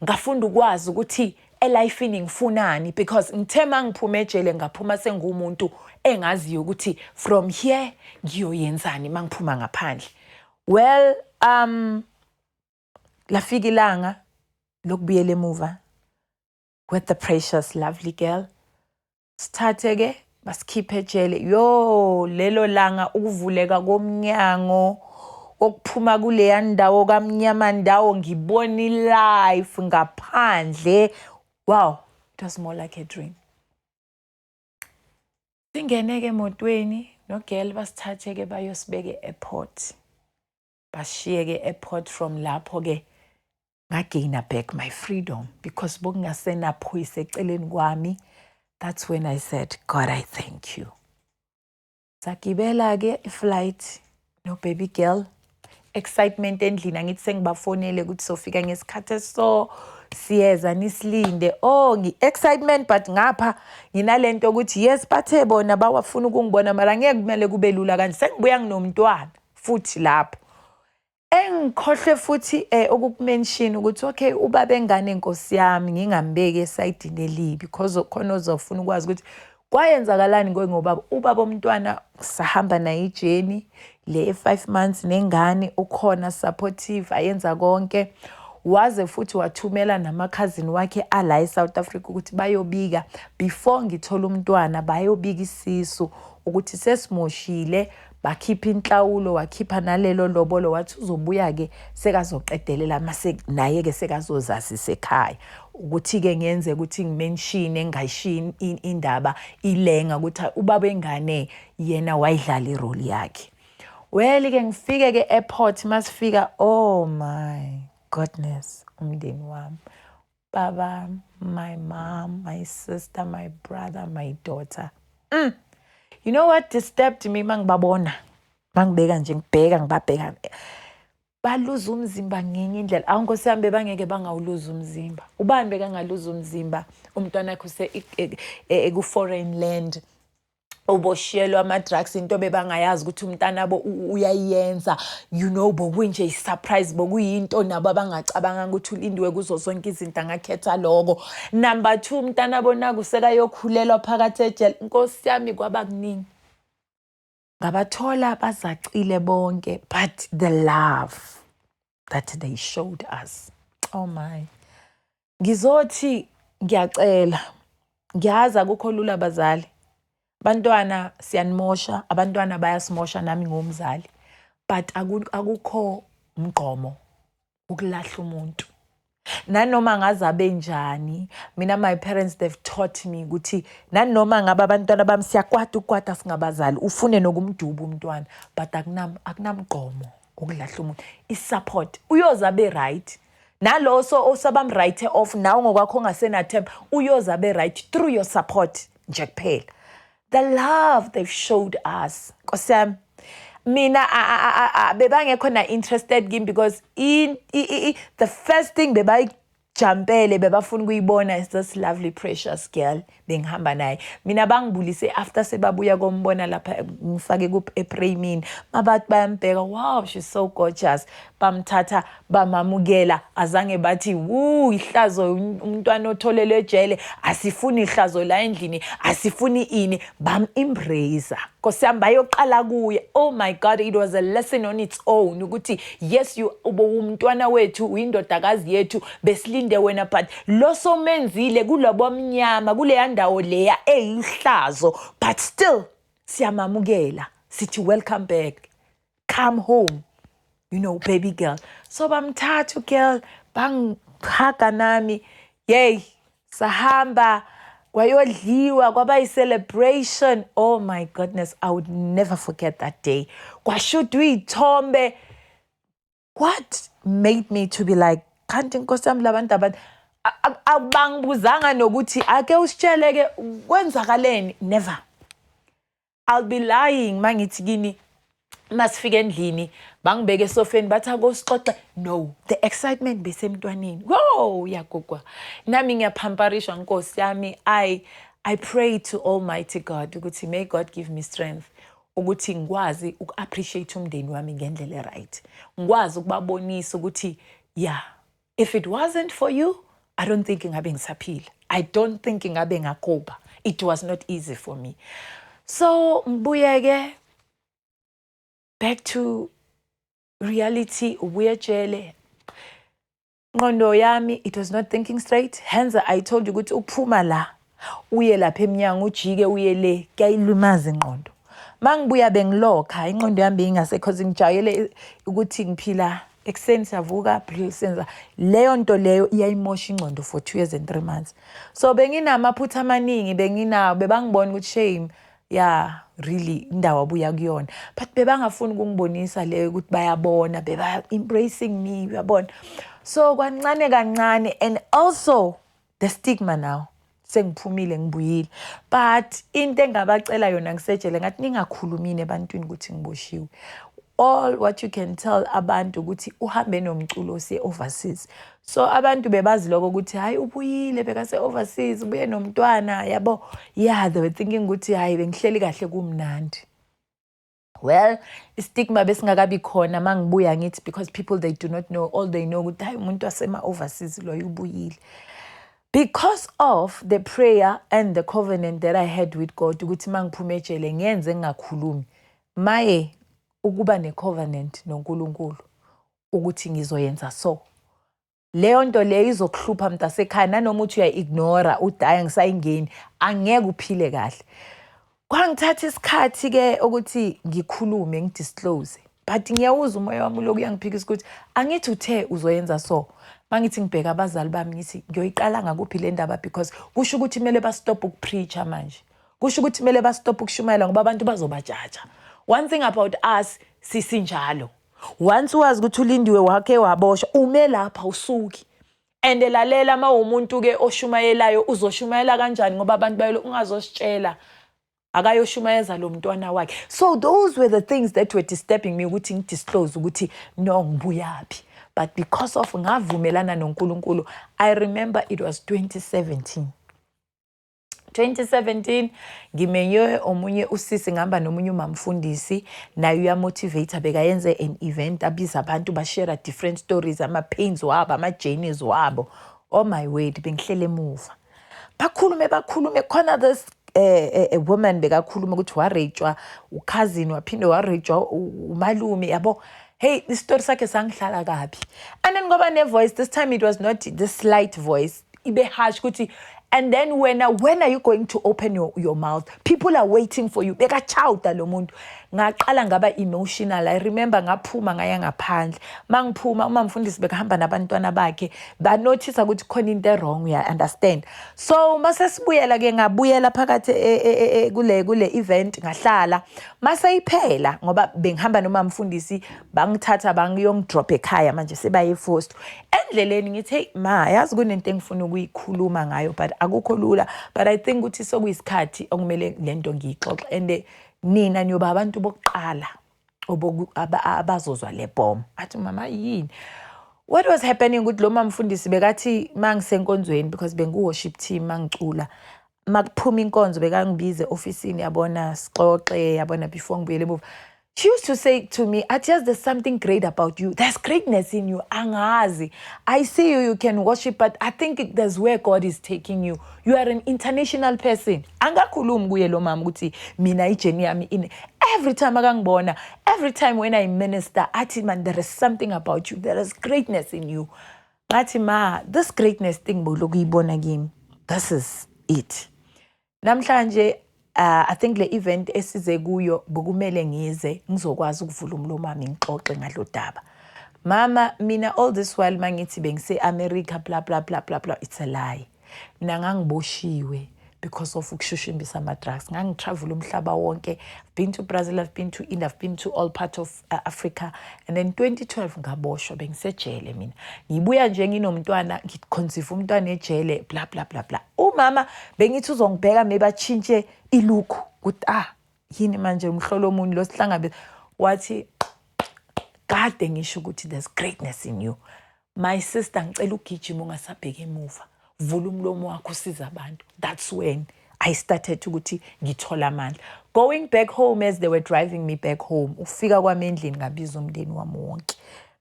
ngafunda ukwazi ukuthi elifini ngifunani, because ngithe mangiphuma ejele ngaphuma sengumuntu engaziyo ukuthi from here ngiyoyenzani mangiphuma ngaphandle. Well, lafika ilanga lokubuyela emuva with the precious lovely girl. Sithathe ke, basikhiphe ejele. Yo, lelo langa, ukuvuleka komnyango okuphuma kuleya ndawo kamnyama ndawo, ngibona ilife ngaphandle. Wow, it was more like a dream. Singene ke emotweni nogirl, basithathe ke, bayosibeka e-airport, bashiye ke airport. From lapho ke ngagaina back my freedom because bokungasenaphoyisa eceleni kwami. That's when I said, "God, I thank you." Sagibela ke iflight no baby girl, excitement endlini, angithi sengibafonele ukuthi sofika ngesikhathi eso. Siyeza, nisilinde. Oh, ngi-excitement, but ngapha nginalento ukuthi yes, bathe bona bawafuna ukungibona, mara ngeke kumele kube lula kanje, sengibuya nginomntwana futhi lapho. Engikhohlwe futhi ukukumention ukuthi okay, ubaba engane, nkosi yami, ngingambeki esayidini elibi because khona ozofuna ukwazi ukuthi kwayenzakalani ngobaba. Ubaba omntwana sahamba naye i-journey le 5 months nengane, ukhona, supportive, ayenza konke, waze futhi wathumela namakhazini wakhe ala eSouth Africa ukuthi bayobika before ngithola umntwana, bayobika isisu ukuthi sesimoshile. Bakhipha inhlawulo, wakhipha nalelo lobolo, wathi uzobuya-ke sekazoqedelela mase naye-ke sekazozazisa ekhaya. Ukuthi-ke ngenze ukuthi ngimenshine, ngingayishiyi indaba ilenga ukuthi ubaba engane yena wayidlala i-role yakhe. Well-ke, ngifike-ke airport, masifika, oh my goodness, umndeni wami, baba, my mom, my sister, my brother, my daughter. You know what disturbed me mangibabona, mangibeka nje, ngibheka, ngibabheka, baluza umzimba ngenye indlela. Awu nkosi yami, bebangeke bangawuluza umzimba. Ubani bekangaluza umzimba umntwana wakhe use ku-foreign land, uboshiyelwa ama-drugs, into bebangayazi ukuthi umntanabo uyayenza? Bokunje i-surprise, bokuyinto nabo abangacabanga ukuthi uLindiwe kuzo zonke izinto angakhetha loko. Number two, umntanabo naku sekayokhulelwa phakathi ejele. Nkosi yami, kwaba kuningi. Ngabathola bazacile bonke, but the love that they showed us, oh my. Ngizothi ngiyacela, ngiyazi akukho lula bazali. Abantwana siyanimosha, abantwana bayasimosha, nami ngumzali, but akukho mgqomo ukulahla umuntu nanoma ngaze abe njani. Mina, my parents, they've taught me ukuthi nanoma ngabe abantwana bami siyakwata ukukwata singabazali, ufune nokumduba umntwana, but akunamgqomo ukulahla umuntu. I-support, uyoze abe right nalo so osabam-write off nawe ngokwakho ongasenathemba, uyoze abe right through your support nje kuphela. The love they've showed us, nkosi yami, mina bebangekho na interested kimi because the first thing bebayijampele, bebafuna ukuyibona is this lovely precious girl bengihamba naye. Mina bangibulise after sebabuya kombona lapha, ngifake ku epremini, mabathi bayambheka, "Wow, she's so gorgeous." Bamthatha, bamamukela, azange bathi, "Wu, ihlazo, umntwana otholelwe ejele, asifuni ihlazo la endlini, asifuni ini." Bam-embrace, nkosi yami, bayoqala kuye. Oh my God, it was a lesson on its own ukuthi yes, you umntwana wethu, uyindodakazi yethu, besilinde wena, but lo somenzile kulobo mnyama kuleya ndawo leya eyihlazo, but still siyamamukela, sithi welcome back, come home, baby girl. So bamthatha girl, bangihaga nami, yey, sahamba kwayodliwa, kwaba yi-celebration. Oh my goodness, I would never forget that day. Kwashudwa iy'thombe. What made me to be like, kanti nkosi yami, labantu abantu abangibuzanga nokuthi ake usitsheleke kwenzakaleni. Never. I'll be lying mangithi kini masifika endlini bangibeke esofeni, bathi akosixoxe. No, the excitement besemntwaneni. Wo, yagugwa nami ngiyaphamparishwa, nkosi yami. I pray to Almighty God ukuthi may God give me strength ukuthi ngikwazi uku-appreciate umndeni wami ngendlela e-right, ngikwazi ukubabonisa ukuthi yeah, if it wasn't for you, I don't think ngabe ngisaphila, I don't think ngabe ngakhupha. It was not easy for me. So ngibuyeke back to reality, ubuye ejele, ngqondo yami, it was not thinking straight. Hence I told you ukuthi ukuphuma la uye lapha eminyango, ujike uye le, kuyayilimaza ingqondo. Mangibuya bengilokha, ingqondo yami beyingasekho, ngijayele ukuthi ngiphila ekuseni, siyavuka, senza leyo nto leyo, iyayimosha ingqondo for 2 years and 3 months. So benginamaphutha amaningi, benginawo, bebangibona ukuthi shame, yeah, really, indawo abuya kuyona, but bebangafuni ukungibonisa leyo ukuthi bayabona, beba embracing me, uyabona. So kwancane kancane, and also the stigma now sengiphumile, ngibuyile, but into engabacela yona ngisejele, ngathi ningakhulumini ebantwini ukuthi ngiboshiwe. All what you can tell abantu ukuthi uhambe nomculo usiye overseas. So abantu bebazi lokho ukuthi hayi, ubuyile, bekase overseas, ubuye nomntwana, yabo. Yeah, they were thinking ukuthi hayi, bengihleli kahle, kumnandi. Well, istigma besingakabi khona mangibuya ngithi, because people, they do not know. All they know ukuthi hayi, umuntu wasema-overseas loyo ubuyile. Because of the prayer and the covenant that I had with God ukuthi mangiphuma ejele ngiyenze ngingakhulumi, maye, ukuba ne-covenant noNkulunkulu ukuthi ngizoyenza, so leyo nto leyo izokuhlupha, mntasekhaya. Nanoma uthi uyayi-ignora, uthi hayi, angisayingeni, angeke uphile kahle. Kwangithatha isikhathi-ke ukuthi ngikhulume, ngidisclose, but ngiyawuza umoya wami uloku uyangiphikisa ukuthi angithi uthe uzoyenza. So mangithi ngibheka abazali bami, ngithi ngiyoyiqala ngakuphi le ndaba? Because kusho ukuthi kumele bastop ukupreacha manje, kusho ukuthi kumele bastop ukushumayela, ngoba abantu bazobajaja. One thing about us, sisinjalo, once wazi ukuthi uLindiwe wakhe waboshwa, ume lapha, usuki. And lalela, uma umuntu-ke oshumayelayo, uzoshumayela kanjani? Ngoba abantu bayelo ungazositshela akayoshumayeza lo mntwana wakhe. So those were the things that were disturbing me ukuthi ngidisclose ukuthi no, ngibuyaphi. But because of ngavumelana noNkulunkulu, I remember it was 2017. 2017 ngimenywe omunye usisi, ngihamba nomunye umamfundisi, naye uyamotivate, bekayenze an event, abiza abantu, bashare different stories, ama-pains wabo, ama-journeys wabo. Oh my word, bengihlele emuva, bakhulume, bakhulume khona. This woman bekakhuluma ukuthi warejwa ucousin, waphinde warejwa umalume, yabo. Hey, isitori sakhe sangihlala kabi. And then ngoba ne-voice, this time it was not this slight voice, ibe harsh ukuthi, "And then when are you going to open your mouth? People are waiting for you." Bekachawuda lo muntu. Ngaqala ngaba emotional. I remember ngaphuma ngaya ngaphandle. Mangiphuma, uma mfundisi bekahamba nabantwana bakhe, banothisa ukuthi khona into wrong, uya understand? So mase sibuyela ke, ngabuyela phakathi kule event, ngahlala. Mase iphela, ngoba bengihamba noma mfundisi, bangithatha bangiyongidrop ekhaya, manje sebaye forced. Endleleni ngithi, "Hey ma, yazi kunento engifuna ukuyikhuluma ngayo, but akukho lula, but I think ukuthi sokuyisikhathi okumele lento ngiyixoxe, and nina niyoba abantu bokuqala abazozwa le bomb." Athi, "Mama, yini?" What was happening ukuthi lo mamfundisi bekathi mangisenkonzweni, because bengu-worship team, mangicula, makuphuma inkonzo bekangibize ofisini, yabona, sixoxe, yabona, before ngibuyele emuva. She used to say to me, athi, "Yes, there's something great about you. There's greatness in you. Angazi, I see you, you can worship, but I think there's where God is taking you. You are an international person." Angakhulumi kuye lo mama ukuthi mina ijourney yami in every time akangibona, every time when I minister, athi, "Man, there is something about you. There is greatness in you." Ngathi, "Ma, this greatness thing bowulokuyibona kimi, this is it namhlanje. I think le event esize kuyo bokumele ngize ngizokwazi ukuvula umlomo wami, ngixoxe ngalo daba. Mama, mina all this while mangithi bengise America, blah blah blah blah blah, it's a lie. Mina ngangiboshiwe because of ukushushumbisa ama-drugs. Ngangitravel umhlaba wonke. I've been to Brazil, I've been to India, I've been to all part of Africa. And then 2012 ngaboshwa, bengisejele mina. Ngibuya nje nginomntwana, ngiconceive umntwana ejele, blah blah blah blah." Umama bengithi uzongibheka, maybe atshintshe ilook ukuthi ah, yini manje, umhlolo omunye lo sihlangabe. Wathi, "Kade ngisho ukuthi there's greatness in you, my sister. Ngicela ugijima, ungasabheki emuva, vula umlomo wakho, usiza abantu." That's when I started ukuthi ngithola amandla. Going back home, as they were driving me back home, ufika kwami endlini, ngabiza umndeni wami wonke,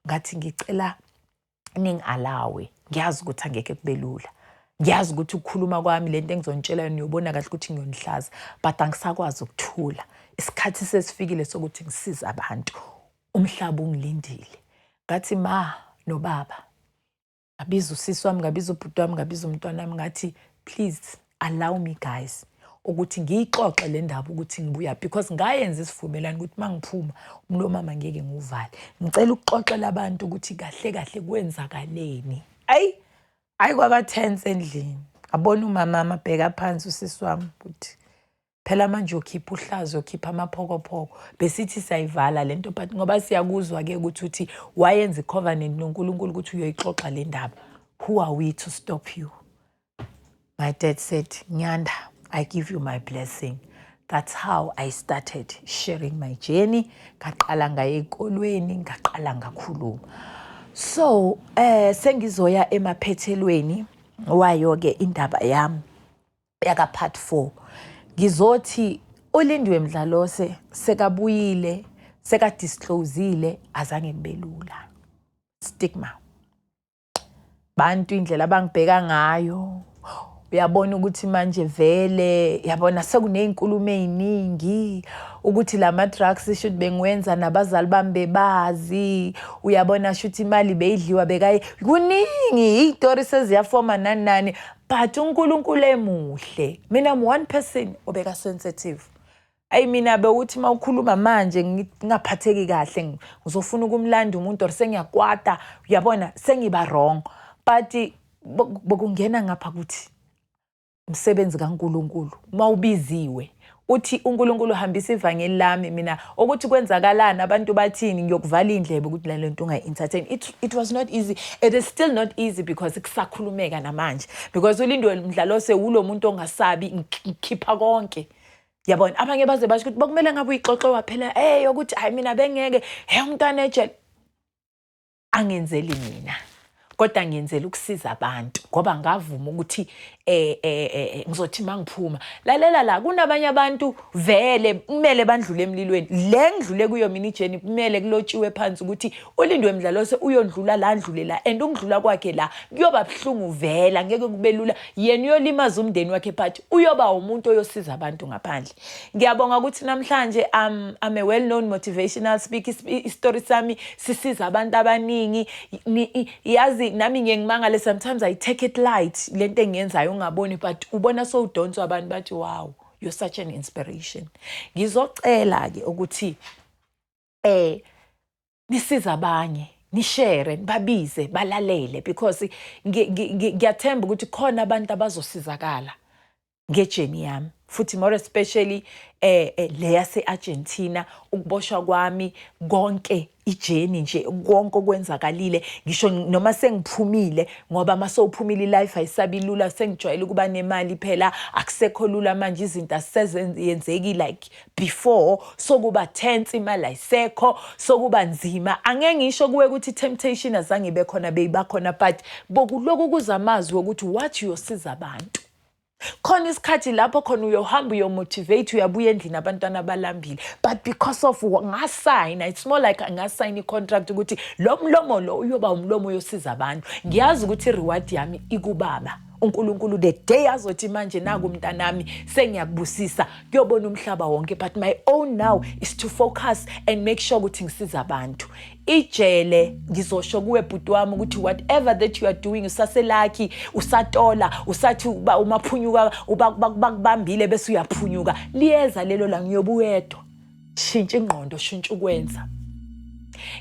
ngathi, "Ngicela ningi-allowe. Ngiyazi ukuthi angeke kube lula, ngiyazi ukuthi ukukhuluma kwami lento engizonitshela yona, niyobona kahle ukuthi ngiyonihlaza, but angisakwazi ukuthula. Isikhathi sesifikile sokuthi ngisize abantu. Umhlaba ungilindile." Ngathi, "Ma nobaba," ngabiza usisi wami, ngabiza ubhuti wami, ngabiza umntwana wami, ngathi, "Please allow me, guys, ukuthi ngiyixoxe le ndaba ukuthi ngibuya, because ngayenza isivumelwano ukuthi uma ngiphuma umlomo wami angeke ngiwuvale. Ngicela ukuxoxela abantu ukuthi kahle kahle kwenzakaleni." Ayi ayi, kwaba tense endlini. Ngabona umama amabheka phansi, usisi wami ukuthi phela manje uyokhipha uhlazo, uyokhipha amaphokophoko. Besithi siyayivala lento, but ngoba siyakuzwa-ke ukuthi uthi wayenza i-covenant noNkulunkulu ukuthi uyoyixoxa le ndaba, who are we to stop you? My dad said, "Nyanda, I give you my blessing." That's how I started sharing my journey. Ngaqala ngaye ezikolweni, ngaqala ngakhuluma. So sengizoya emaphethelweni wayo ke indaba yami yaka part 4. Ngizothi uLindiwe Mdlalose sekabuyile, seka disclosile, azange kube lula. Stigma. Bantu, indlela abangibheka ngayo, uyabona ukuthi manje vele, yabona, sekuney'nkulumo ey'ningi ukuthi la ma-drugs shuthi bengiwenza nabazali bami bebazi. Uyabona, shuthi imali beyidliwa bekayi, kuningi, iy'tori seziyafoma, nani nani, but uNkulunkulu emuhle. Mina I'm one person obeka sensitive. Ayi, mina bewuthi uma ukhuluma manje ngingaphatheki kahle, ngizofuna ukumlanda umuntu or sengiyakwata, uyabona, sengiba wrong, but bokungena ngapha kuthi umsebenzi kaNkuluNkulu. Uma ubiziwe, uthi uNkulunkulu hambisa ivangeli lami, mina ukuthi kwenzakalani, abantu bathini, ngiyokuvala indlebe ukuthi le nto ungayi-entertain. It was not easy, it is still not easy because kusakhulumeka namanje, because uLindiwe Mdlalose wulo muntu ongasabi, ngikhipha konke. Yabona, abanye baze basho ukuthi bokumele ngabe uyixoxe waphela, hey, ukuthi hayi, mina bengeke, hey, umntwana ejele. Angenzeli mina, kodwa ngiyenzela ukusiza abantu, ngoba ngavuma ukuthi ngizothi mangiphuma, lalela la, kunabanye abantu vele kumele bandlule emlilweni le ngidlule kuyo mina. I-journey kumele kulotshiwe phansi ukuthi uLindiwe Mdlalose uyondlula la, ndlule la, and ukudlula kwakhe la kuyoba buhlungu vela, ngeke kube lula. Yena uyolimaza umndeni wakhe, but uyoba umuntu oyosiza abantu ngaphandle. Ngiyabonga ukuthi namhlanje I'm a well known motivational speaker. Isitori sami sisiza abantu abaningi. Yazi, nami ngiye ngimangale sometimes. I take it light lento engiyenzayo, ungaboni, but ubona sowudonswa abantu, bathi, "Wow, you're such an inspiration." Ngizocela ke ukuthi nisiza abanye, nishare, nibabize balalele, because ngiyathemba ukuthi khona abantu abazosizakala nge-journey yami, futhi more especially le yase Argentina, ukuboshwa kwami konke, i-journey nje, konke okwenzakalile, ngisho noma sengiphumile, ngoba mase uphumile i-life ayisabi lula. Sengijwayele ukuba nemali phela, akusekho lula manje, izinto asezenzeki like before, sokuba tense, imali ayisekho, sokuba nzima. Angeke ngisho kuwe ukuthi temptation azange ibe khona, beyiba khona, but bokuloku kuza amazwi wokuthi what, uyosiza abantu. Khona isikhathi lapho khona uyohamba uyomotivate, uyabuya endlini abantwana balambile, but because of ngasayina, it's more like ngasayina i-contract ukuthi lo mlomo lo uyoba umlomo oyosiza abantu. Ngiyazi ukuthi i-reward yami ikubaba uNkulunkulu. The day azothi manje, "Naku mntanami, sengiyakubusisa," kuyobona umhlaba wonke. But my own now is to focus and make sure ukuthi ngisiza abantu. Ijele, ngizosho kuwe bhuti wami ukuthi whatever that you are doing, usase-lucky, usatola, usathi uba umaphunyuka bakubambile bese uyaphunyuka, liyeza lelo la, ngiyobe uwedwa. Shintsha ingqondo, shintsha ukwenza.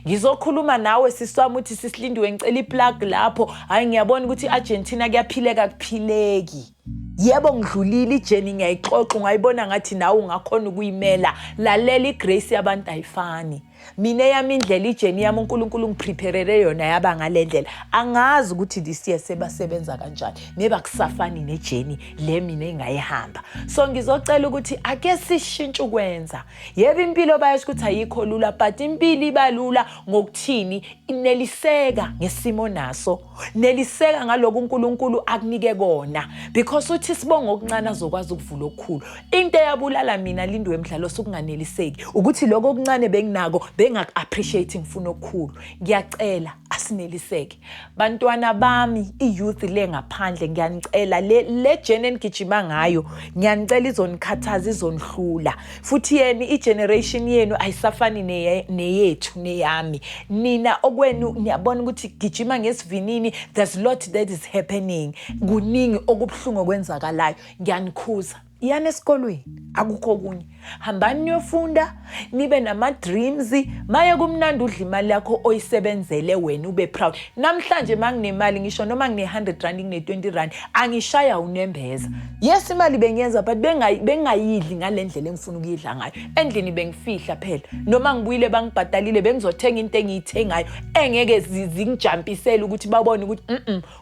Ngizokhuluma nawe sisi wami, uthi, "Sisi Lindiwe, ngicela i-plug lapho." Hayi, ngiyabona ukuthi i-Argentina kuyaphileka, kuphileki. Yebo, ngidlulile i-journey, ngiyayixoxa, ungayibona ngathi nawe ungakhona ukuyimela. Lalela, i-grace yabantu ayifani. Mina eyami indlela, i-journey yami, uNkulunkulu ngipreparele yona yaba ngale ndlela. Angazi ukuthi this year sebasebenza kanjani, maybe akusafani ne-journey le mina engayihamba. So ngizocela ukuthi ake sishintshe ukwenza. Yebo, impilo bayasho ukuthi ayikho lula, but impilo iba lula ngokuthini? Neliseka ngesimo naso, neliseka ngalokhu uNkulunkulu akunike kona, because uthi sibonga okuncane azokwazi ukuvula okukhulu. Into eyabulala mina Lindiwe Mdlalose ukunganeliseki, ukuthi lokho okuncane benginako bengaku-appreciate, ngifuna okukhulu. Ngiyacela asineliseke, bantwana bami, i-youth le ngaphandle. Ngiyanicela, le journey enigijima ngayo, ngiyanicela, izonikhathaza, izonihlula futhi. Yeni i-generation yenu ayisafani neyethu neyami. Nina okwenu niyabona ukuthi gijima ngesivinini. There's lot that is happening, kuningi okubuhlungu okwenzakalayo. Ngiyanikhuza, iyani esikolweni, akukho okunye. Hambani niyofunda, nibe nama-dreams. Maye kumnandi udla imali yakho oyisebenzele wena, ube proud. Namhlanje uma nginemali, ngisho noma ngine-100 rand, ngine-20 rand, angishaya unembeza. Yes, imali bengiyenza, but bengingayidli ngale ndlela engifuna ukuyidla ngayo. Endlini bengifihla phela, noma ngibuyile bangibhadalile, bengizothenga into engiyithengayo engeke zingijampisele ukuthi babone ukuthi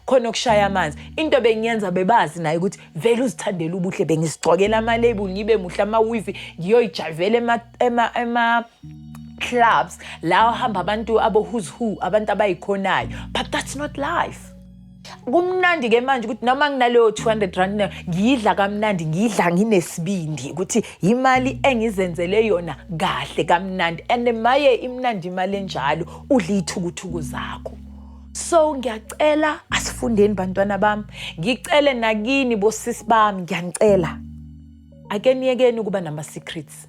khona okushaya amanzi. Into bengiyenza bebazi nayo ukuthi vele uzithandela ubuhle. Bengizigcokela ama-label, ngibe muhle, ama-weave, ngiyoyijayivela ema-clubs la hamba abantu abo-who's who, abantu abayikhonayo. But that's not life. Kumnandi-ke manje ukuthi noma nginaleyo 200 rand nayo, ngiyidla kamnandi, ngiyidla nginesibindi ukuthi imali engizenzele yona kahle kamnandi. And maye imnandi imali enjalo, udla iy'thukuthuku zakho. So ngiyacela, asifundeni bantwana bami. Ngicele nakini bosisi bami, ngiyanicela, ake niyekeni ukuba nama-secrets.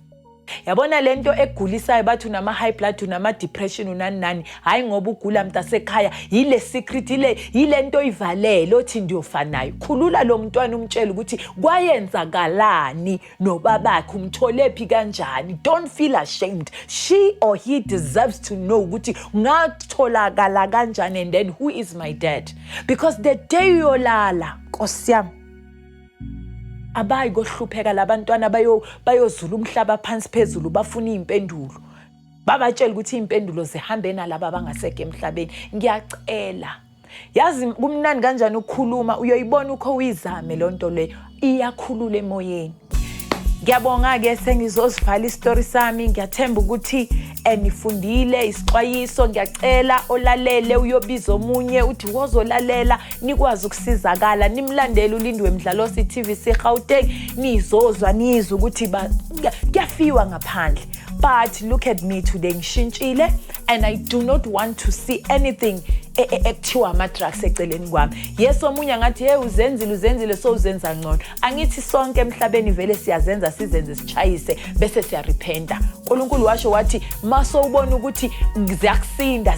Yabona lento egulisayo, bathi unama-high blood, unama-depression, unani nani, hhayi ngoba ugula mntasekhaya, yile secret, yile nto oyivalele othi ndiyofanayo. Khulula lo mntwana, umtshele ukuthi kwayenzakalani nobabakhe, umtholephi kanjani. Don't feel ashamed. She or he deserves to know ukuthi ngatholakala kanjani and then who is my dad, because the day uyolala, nkosi yami, abayi kohlupheka labantwana, bayozula umhlaba phansi phezulu bafuna iy'mpendulo. Babatshela ukuthi iy'mpendulo zihambe nalaba abangasekho emhlabeni. Ngiyacela, yazi kumnandi kanjani ukukhuluma, uyoyibona ukho uyizame loo nto leyo, iyakhulula emoyeni. Ngiyabonga-ke, sengizozivala isitori sami. Ngiyathemba ukuthi nifundile isixwayiso. Ngiyacela olalele uyobiza omunye, uthi wozolalela, nikwazi ukusizakala. Nimlandele uLindiwe Mdlalose, i-TVC Gauteng, nizozwa, nizwe ukuthi kuyafiwa ngaphandle. But look at me today, ngishintshile and I do not want to see anything ekuthiwa ama-drugs eceleni kwami. Yes, omunye angathi, "Hey, uzenzile, uzenzile, so uzenza ngcono." Angithi sonke emhlabeni vele siyazenza, sizenze, sichayise, bese siyarepenta. UNkulunkulu washo wathi masowubona ukuthi ziyakusinda,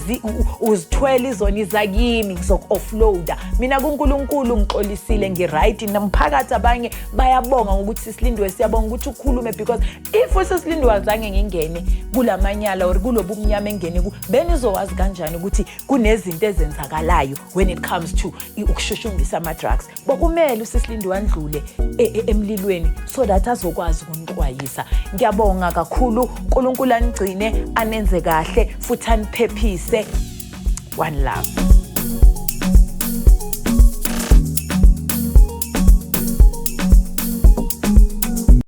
uzithwele izona, izakimi, ngizoku-offloada. Mina kuNkulunkulu ngixolisile, ngi-right. Nomphakathi abanye bayabonga ngokuthi, "Sisilindiwe, siyabonga ukuthi ukhulume," because if uSisilindiwe azange ngingene kulamanyala or kulobu mnyama engene ku, benizowazi kanjani ukuthi kunezinto ezenzakalayo when it comes to ukushushumbisa ama-drugs? Bokumele uSisilindiwe andlule emlilweni so that azokwazi ukunixwayisa. Ngiyabonga kakhulu. UNkulunkulu anigcine, anenze kahle futhi aniphephise. One love.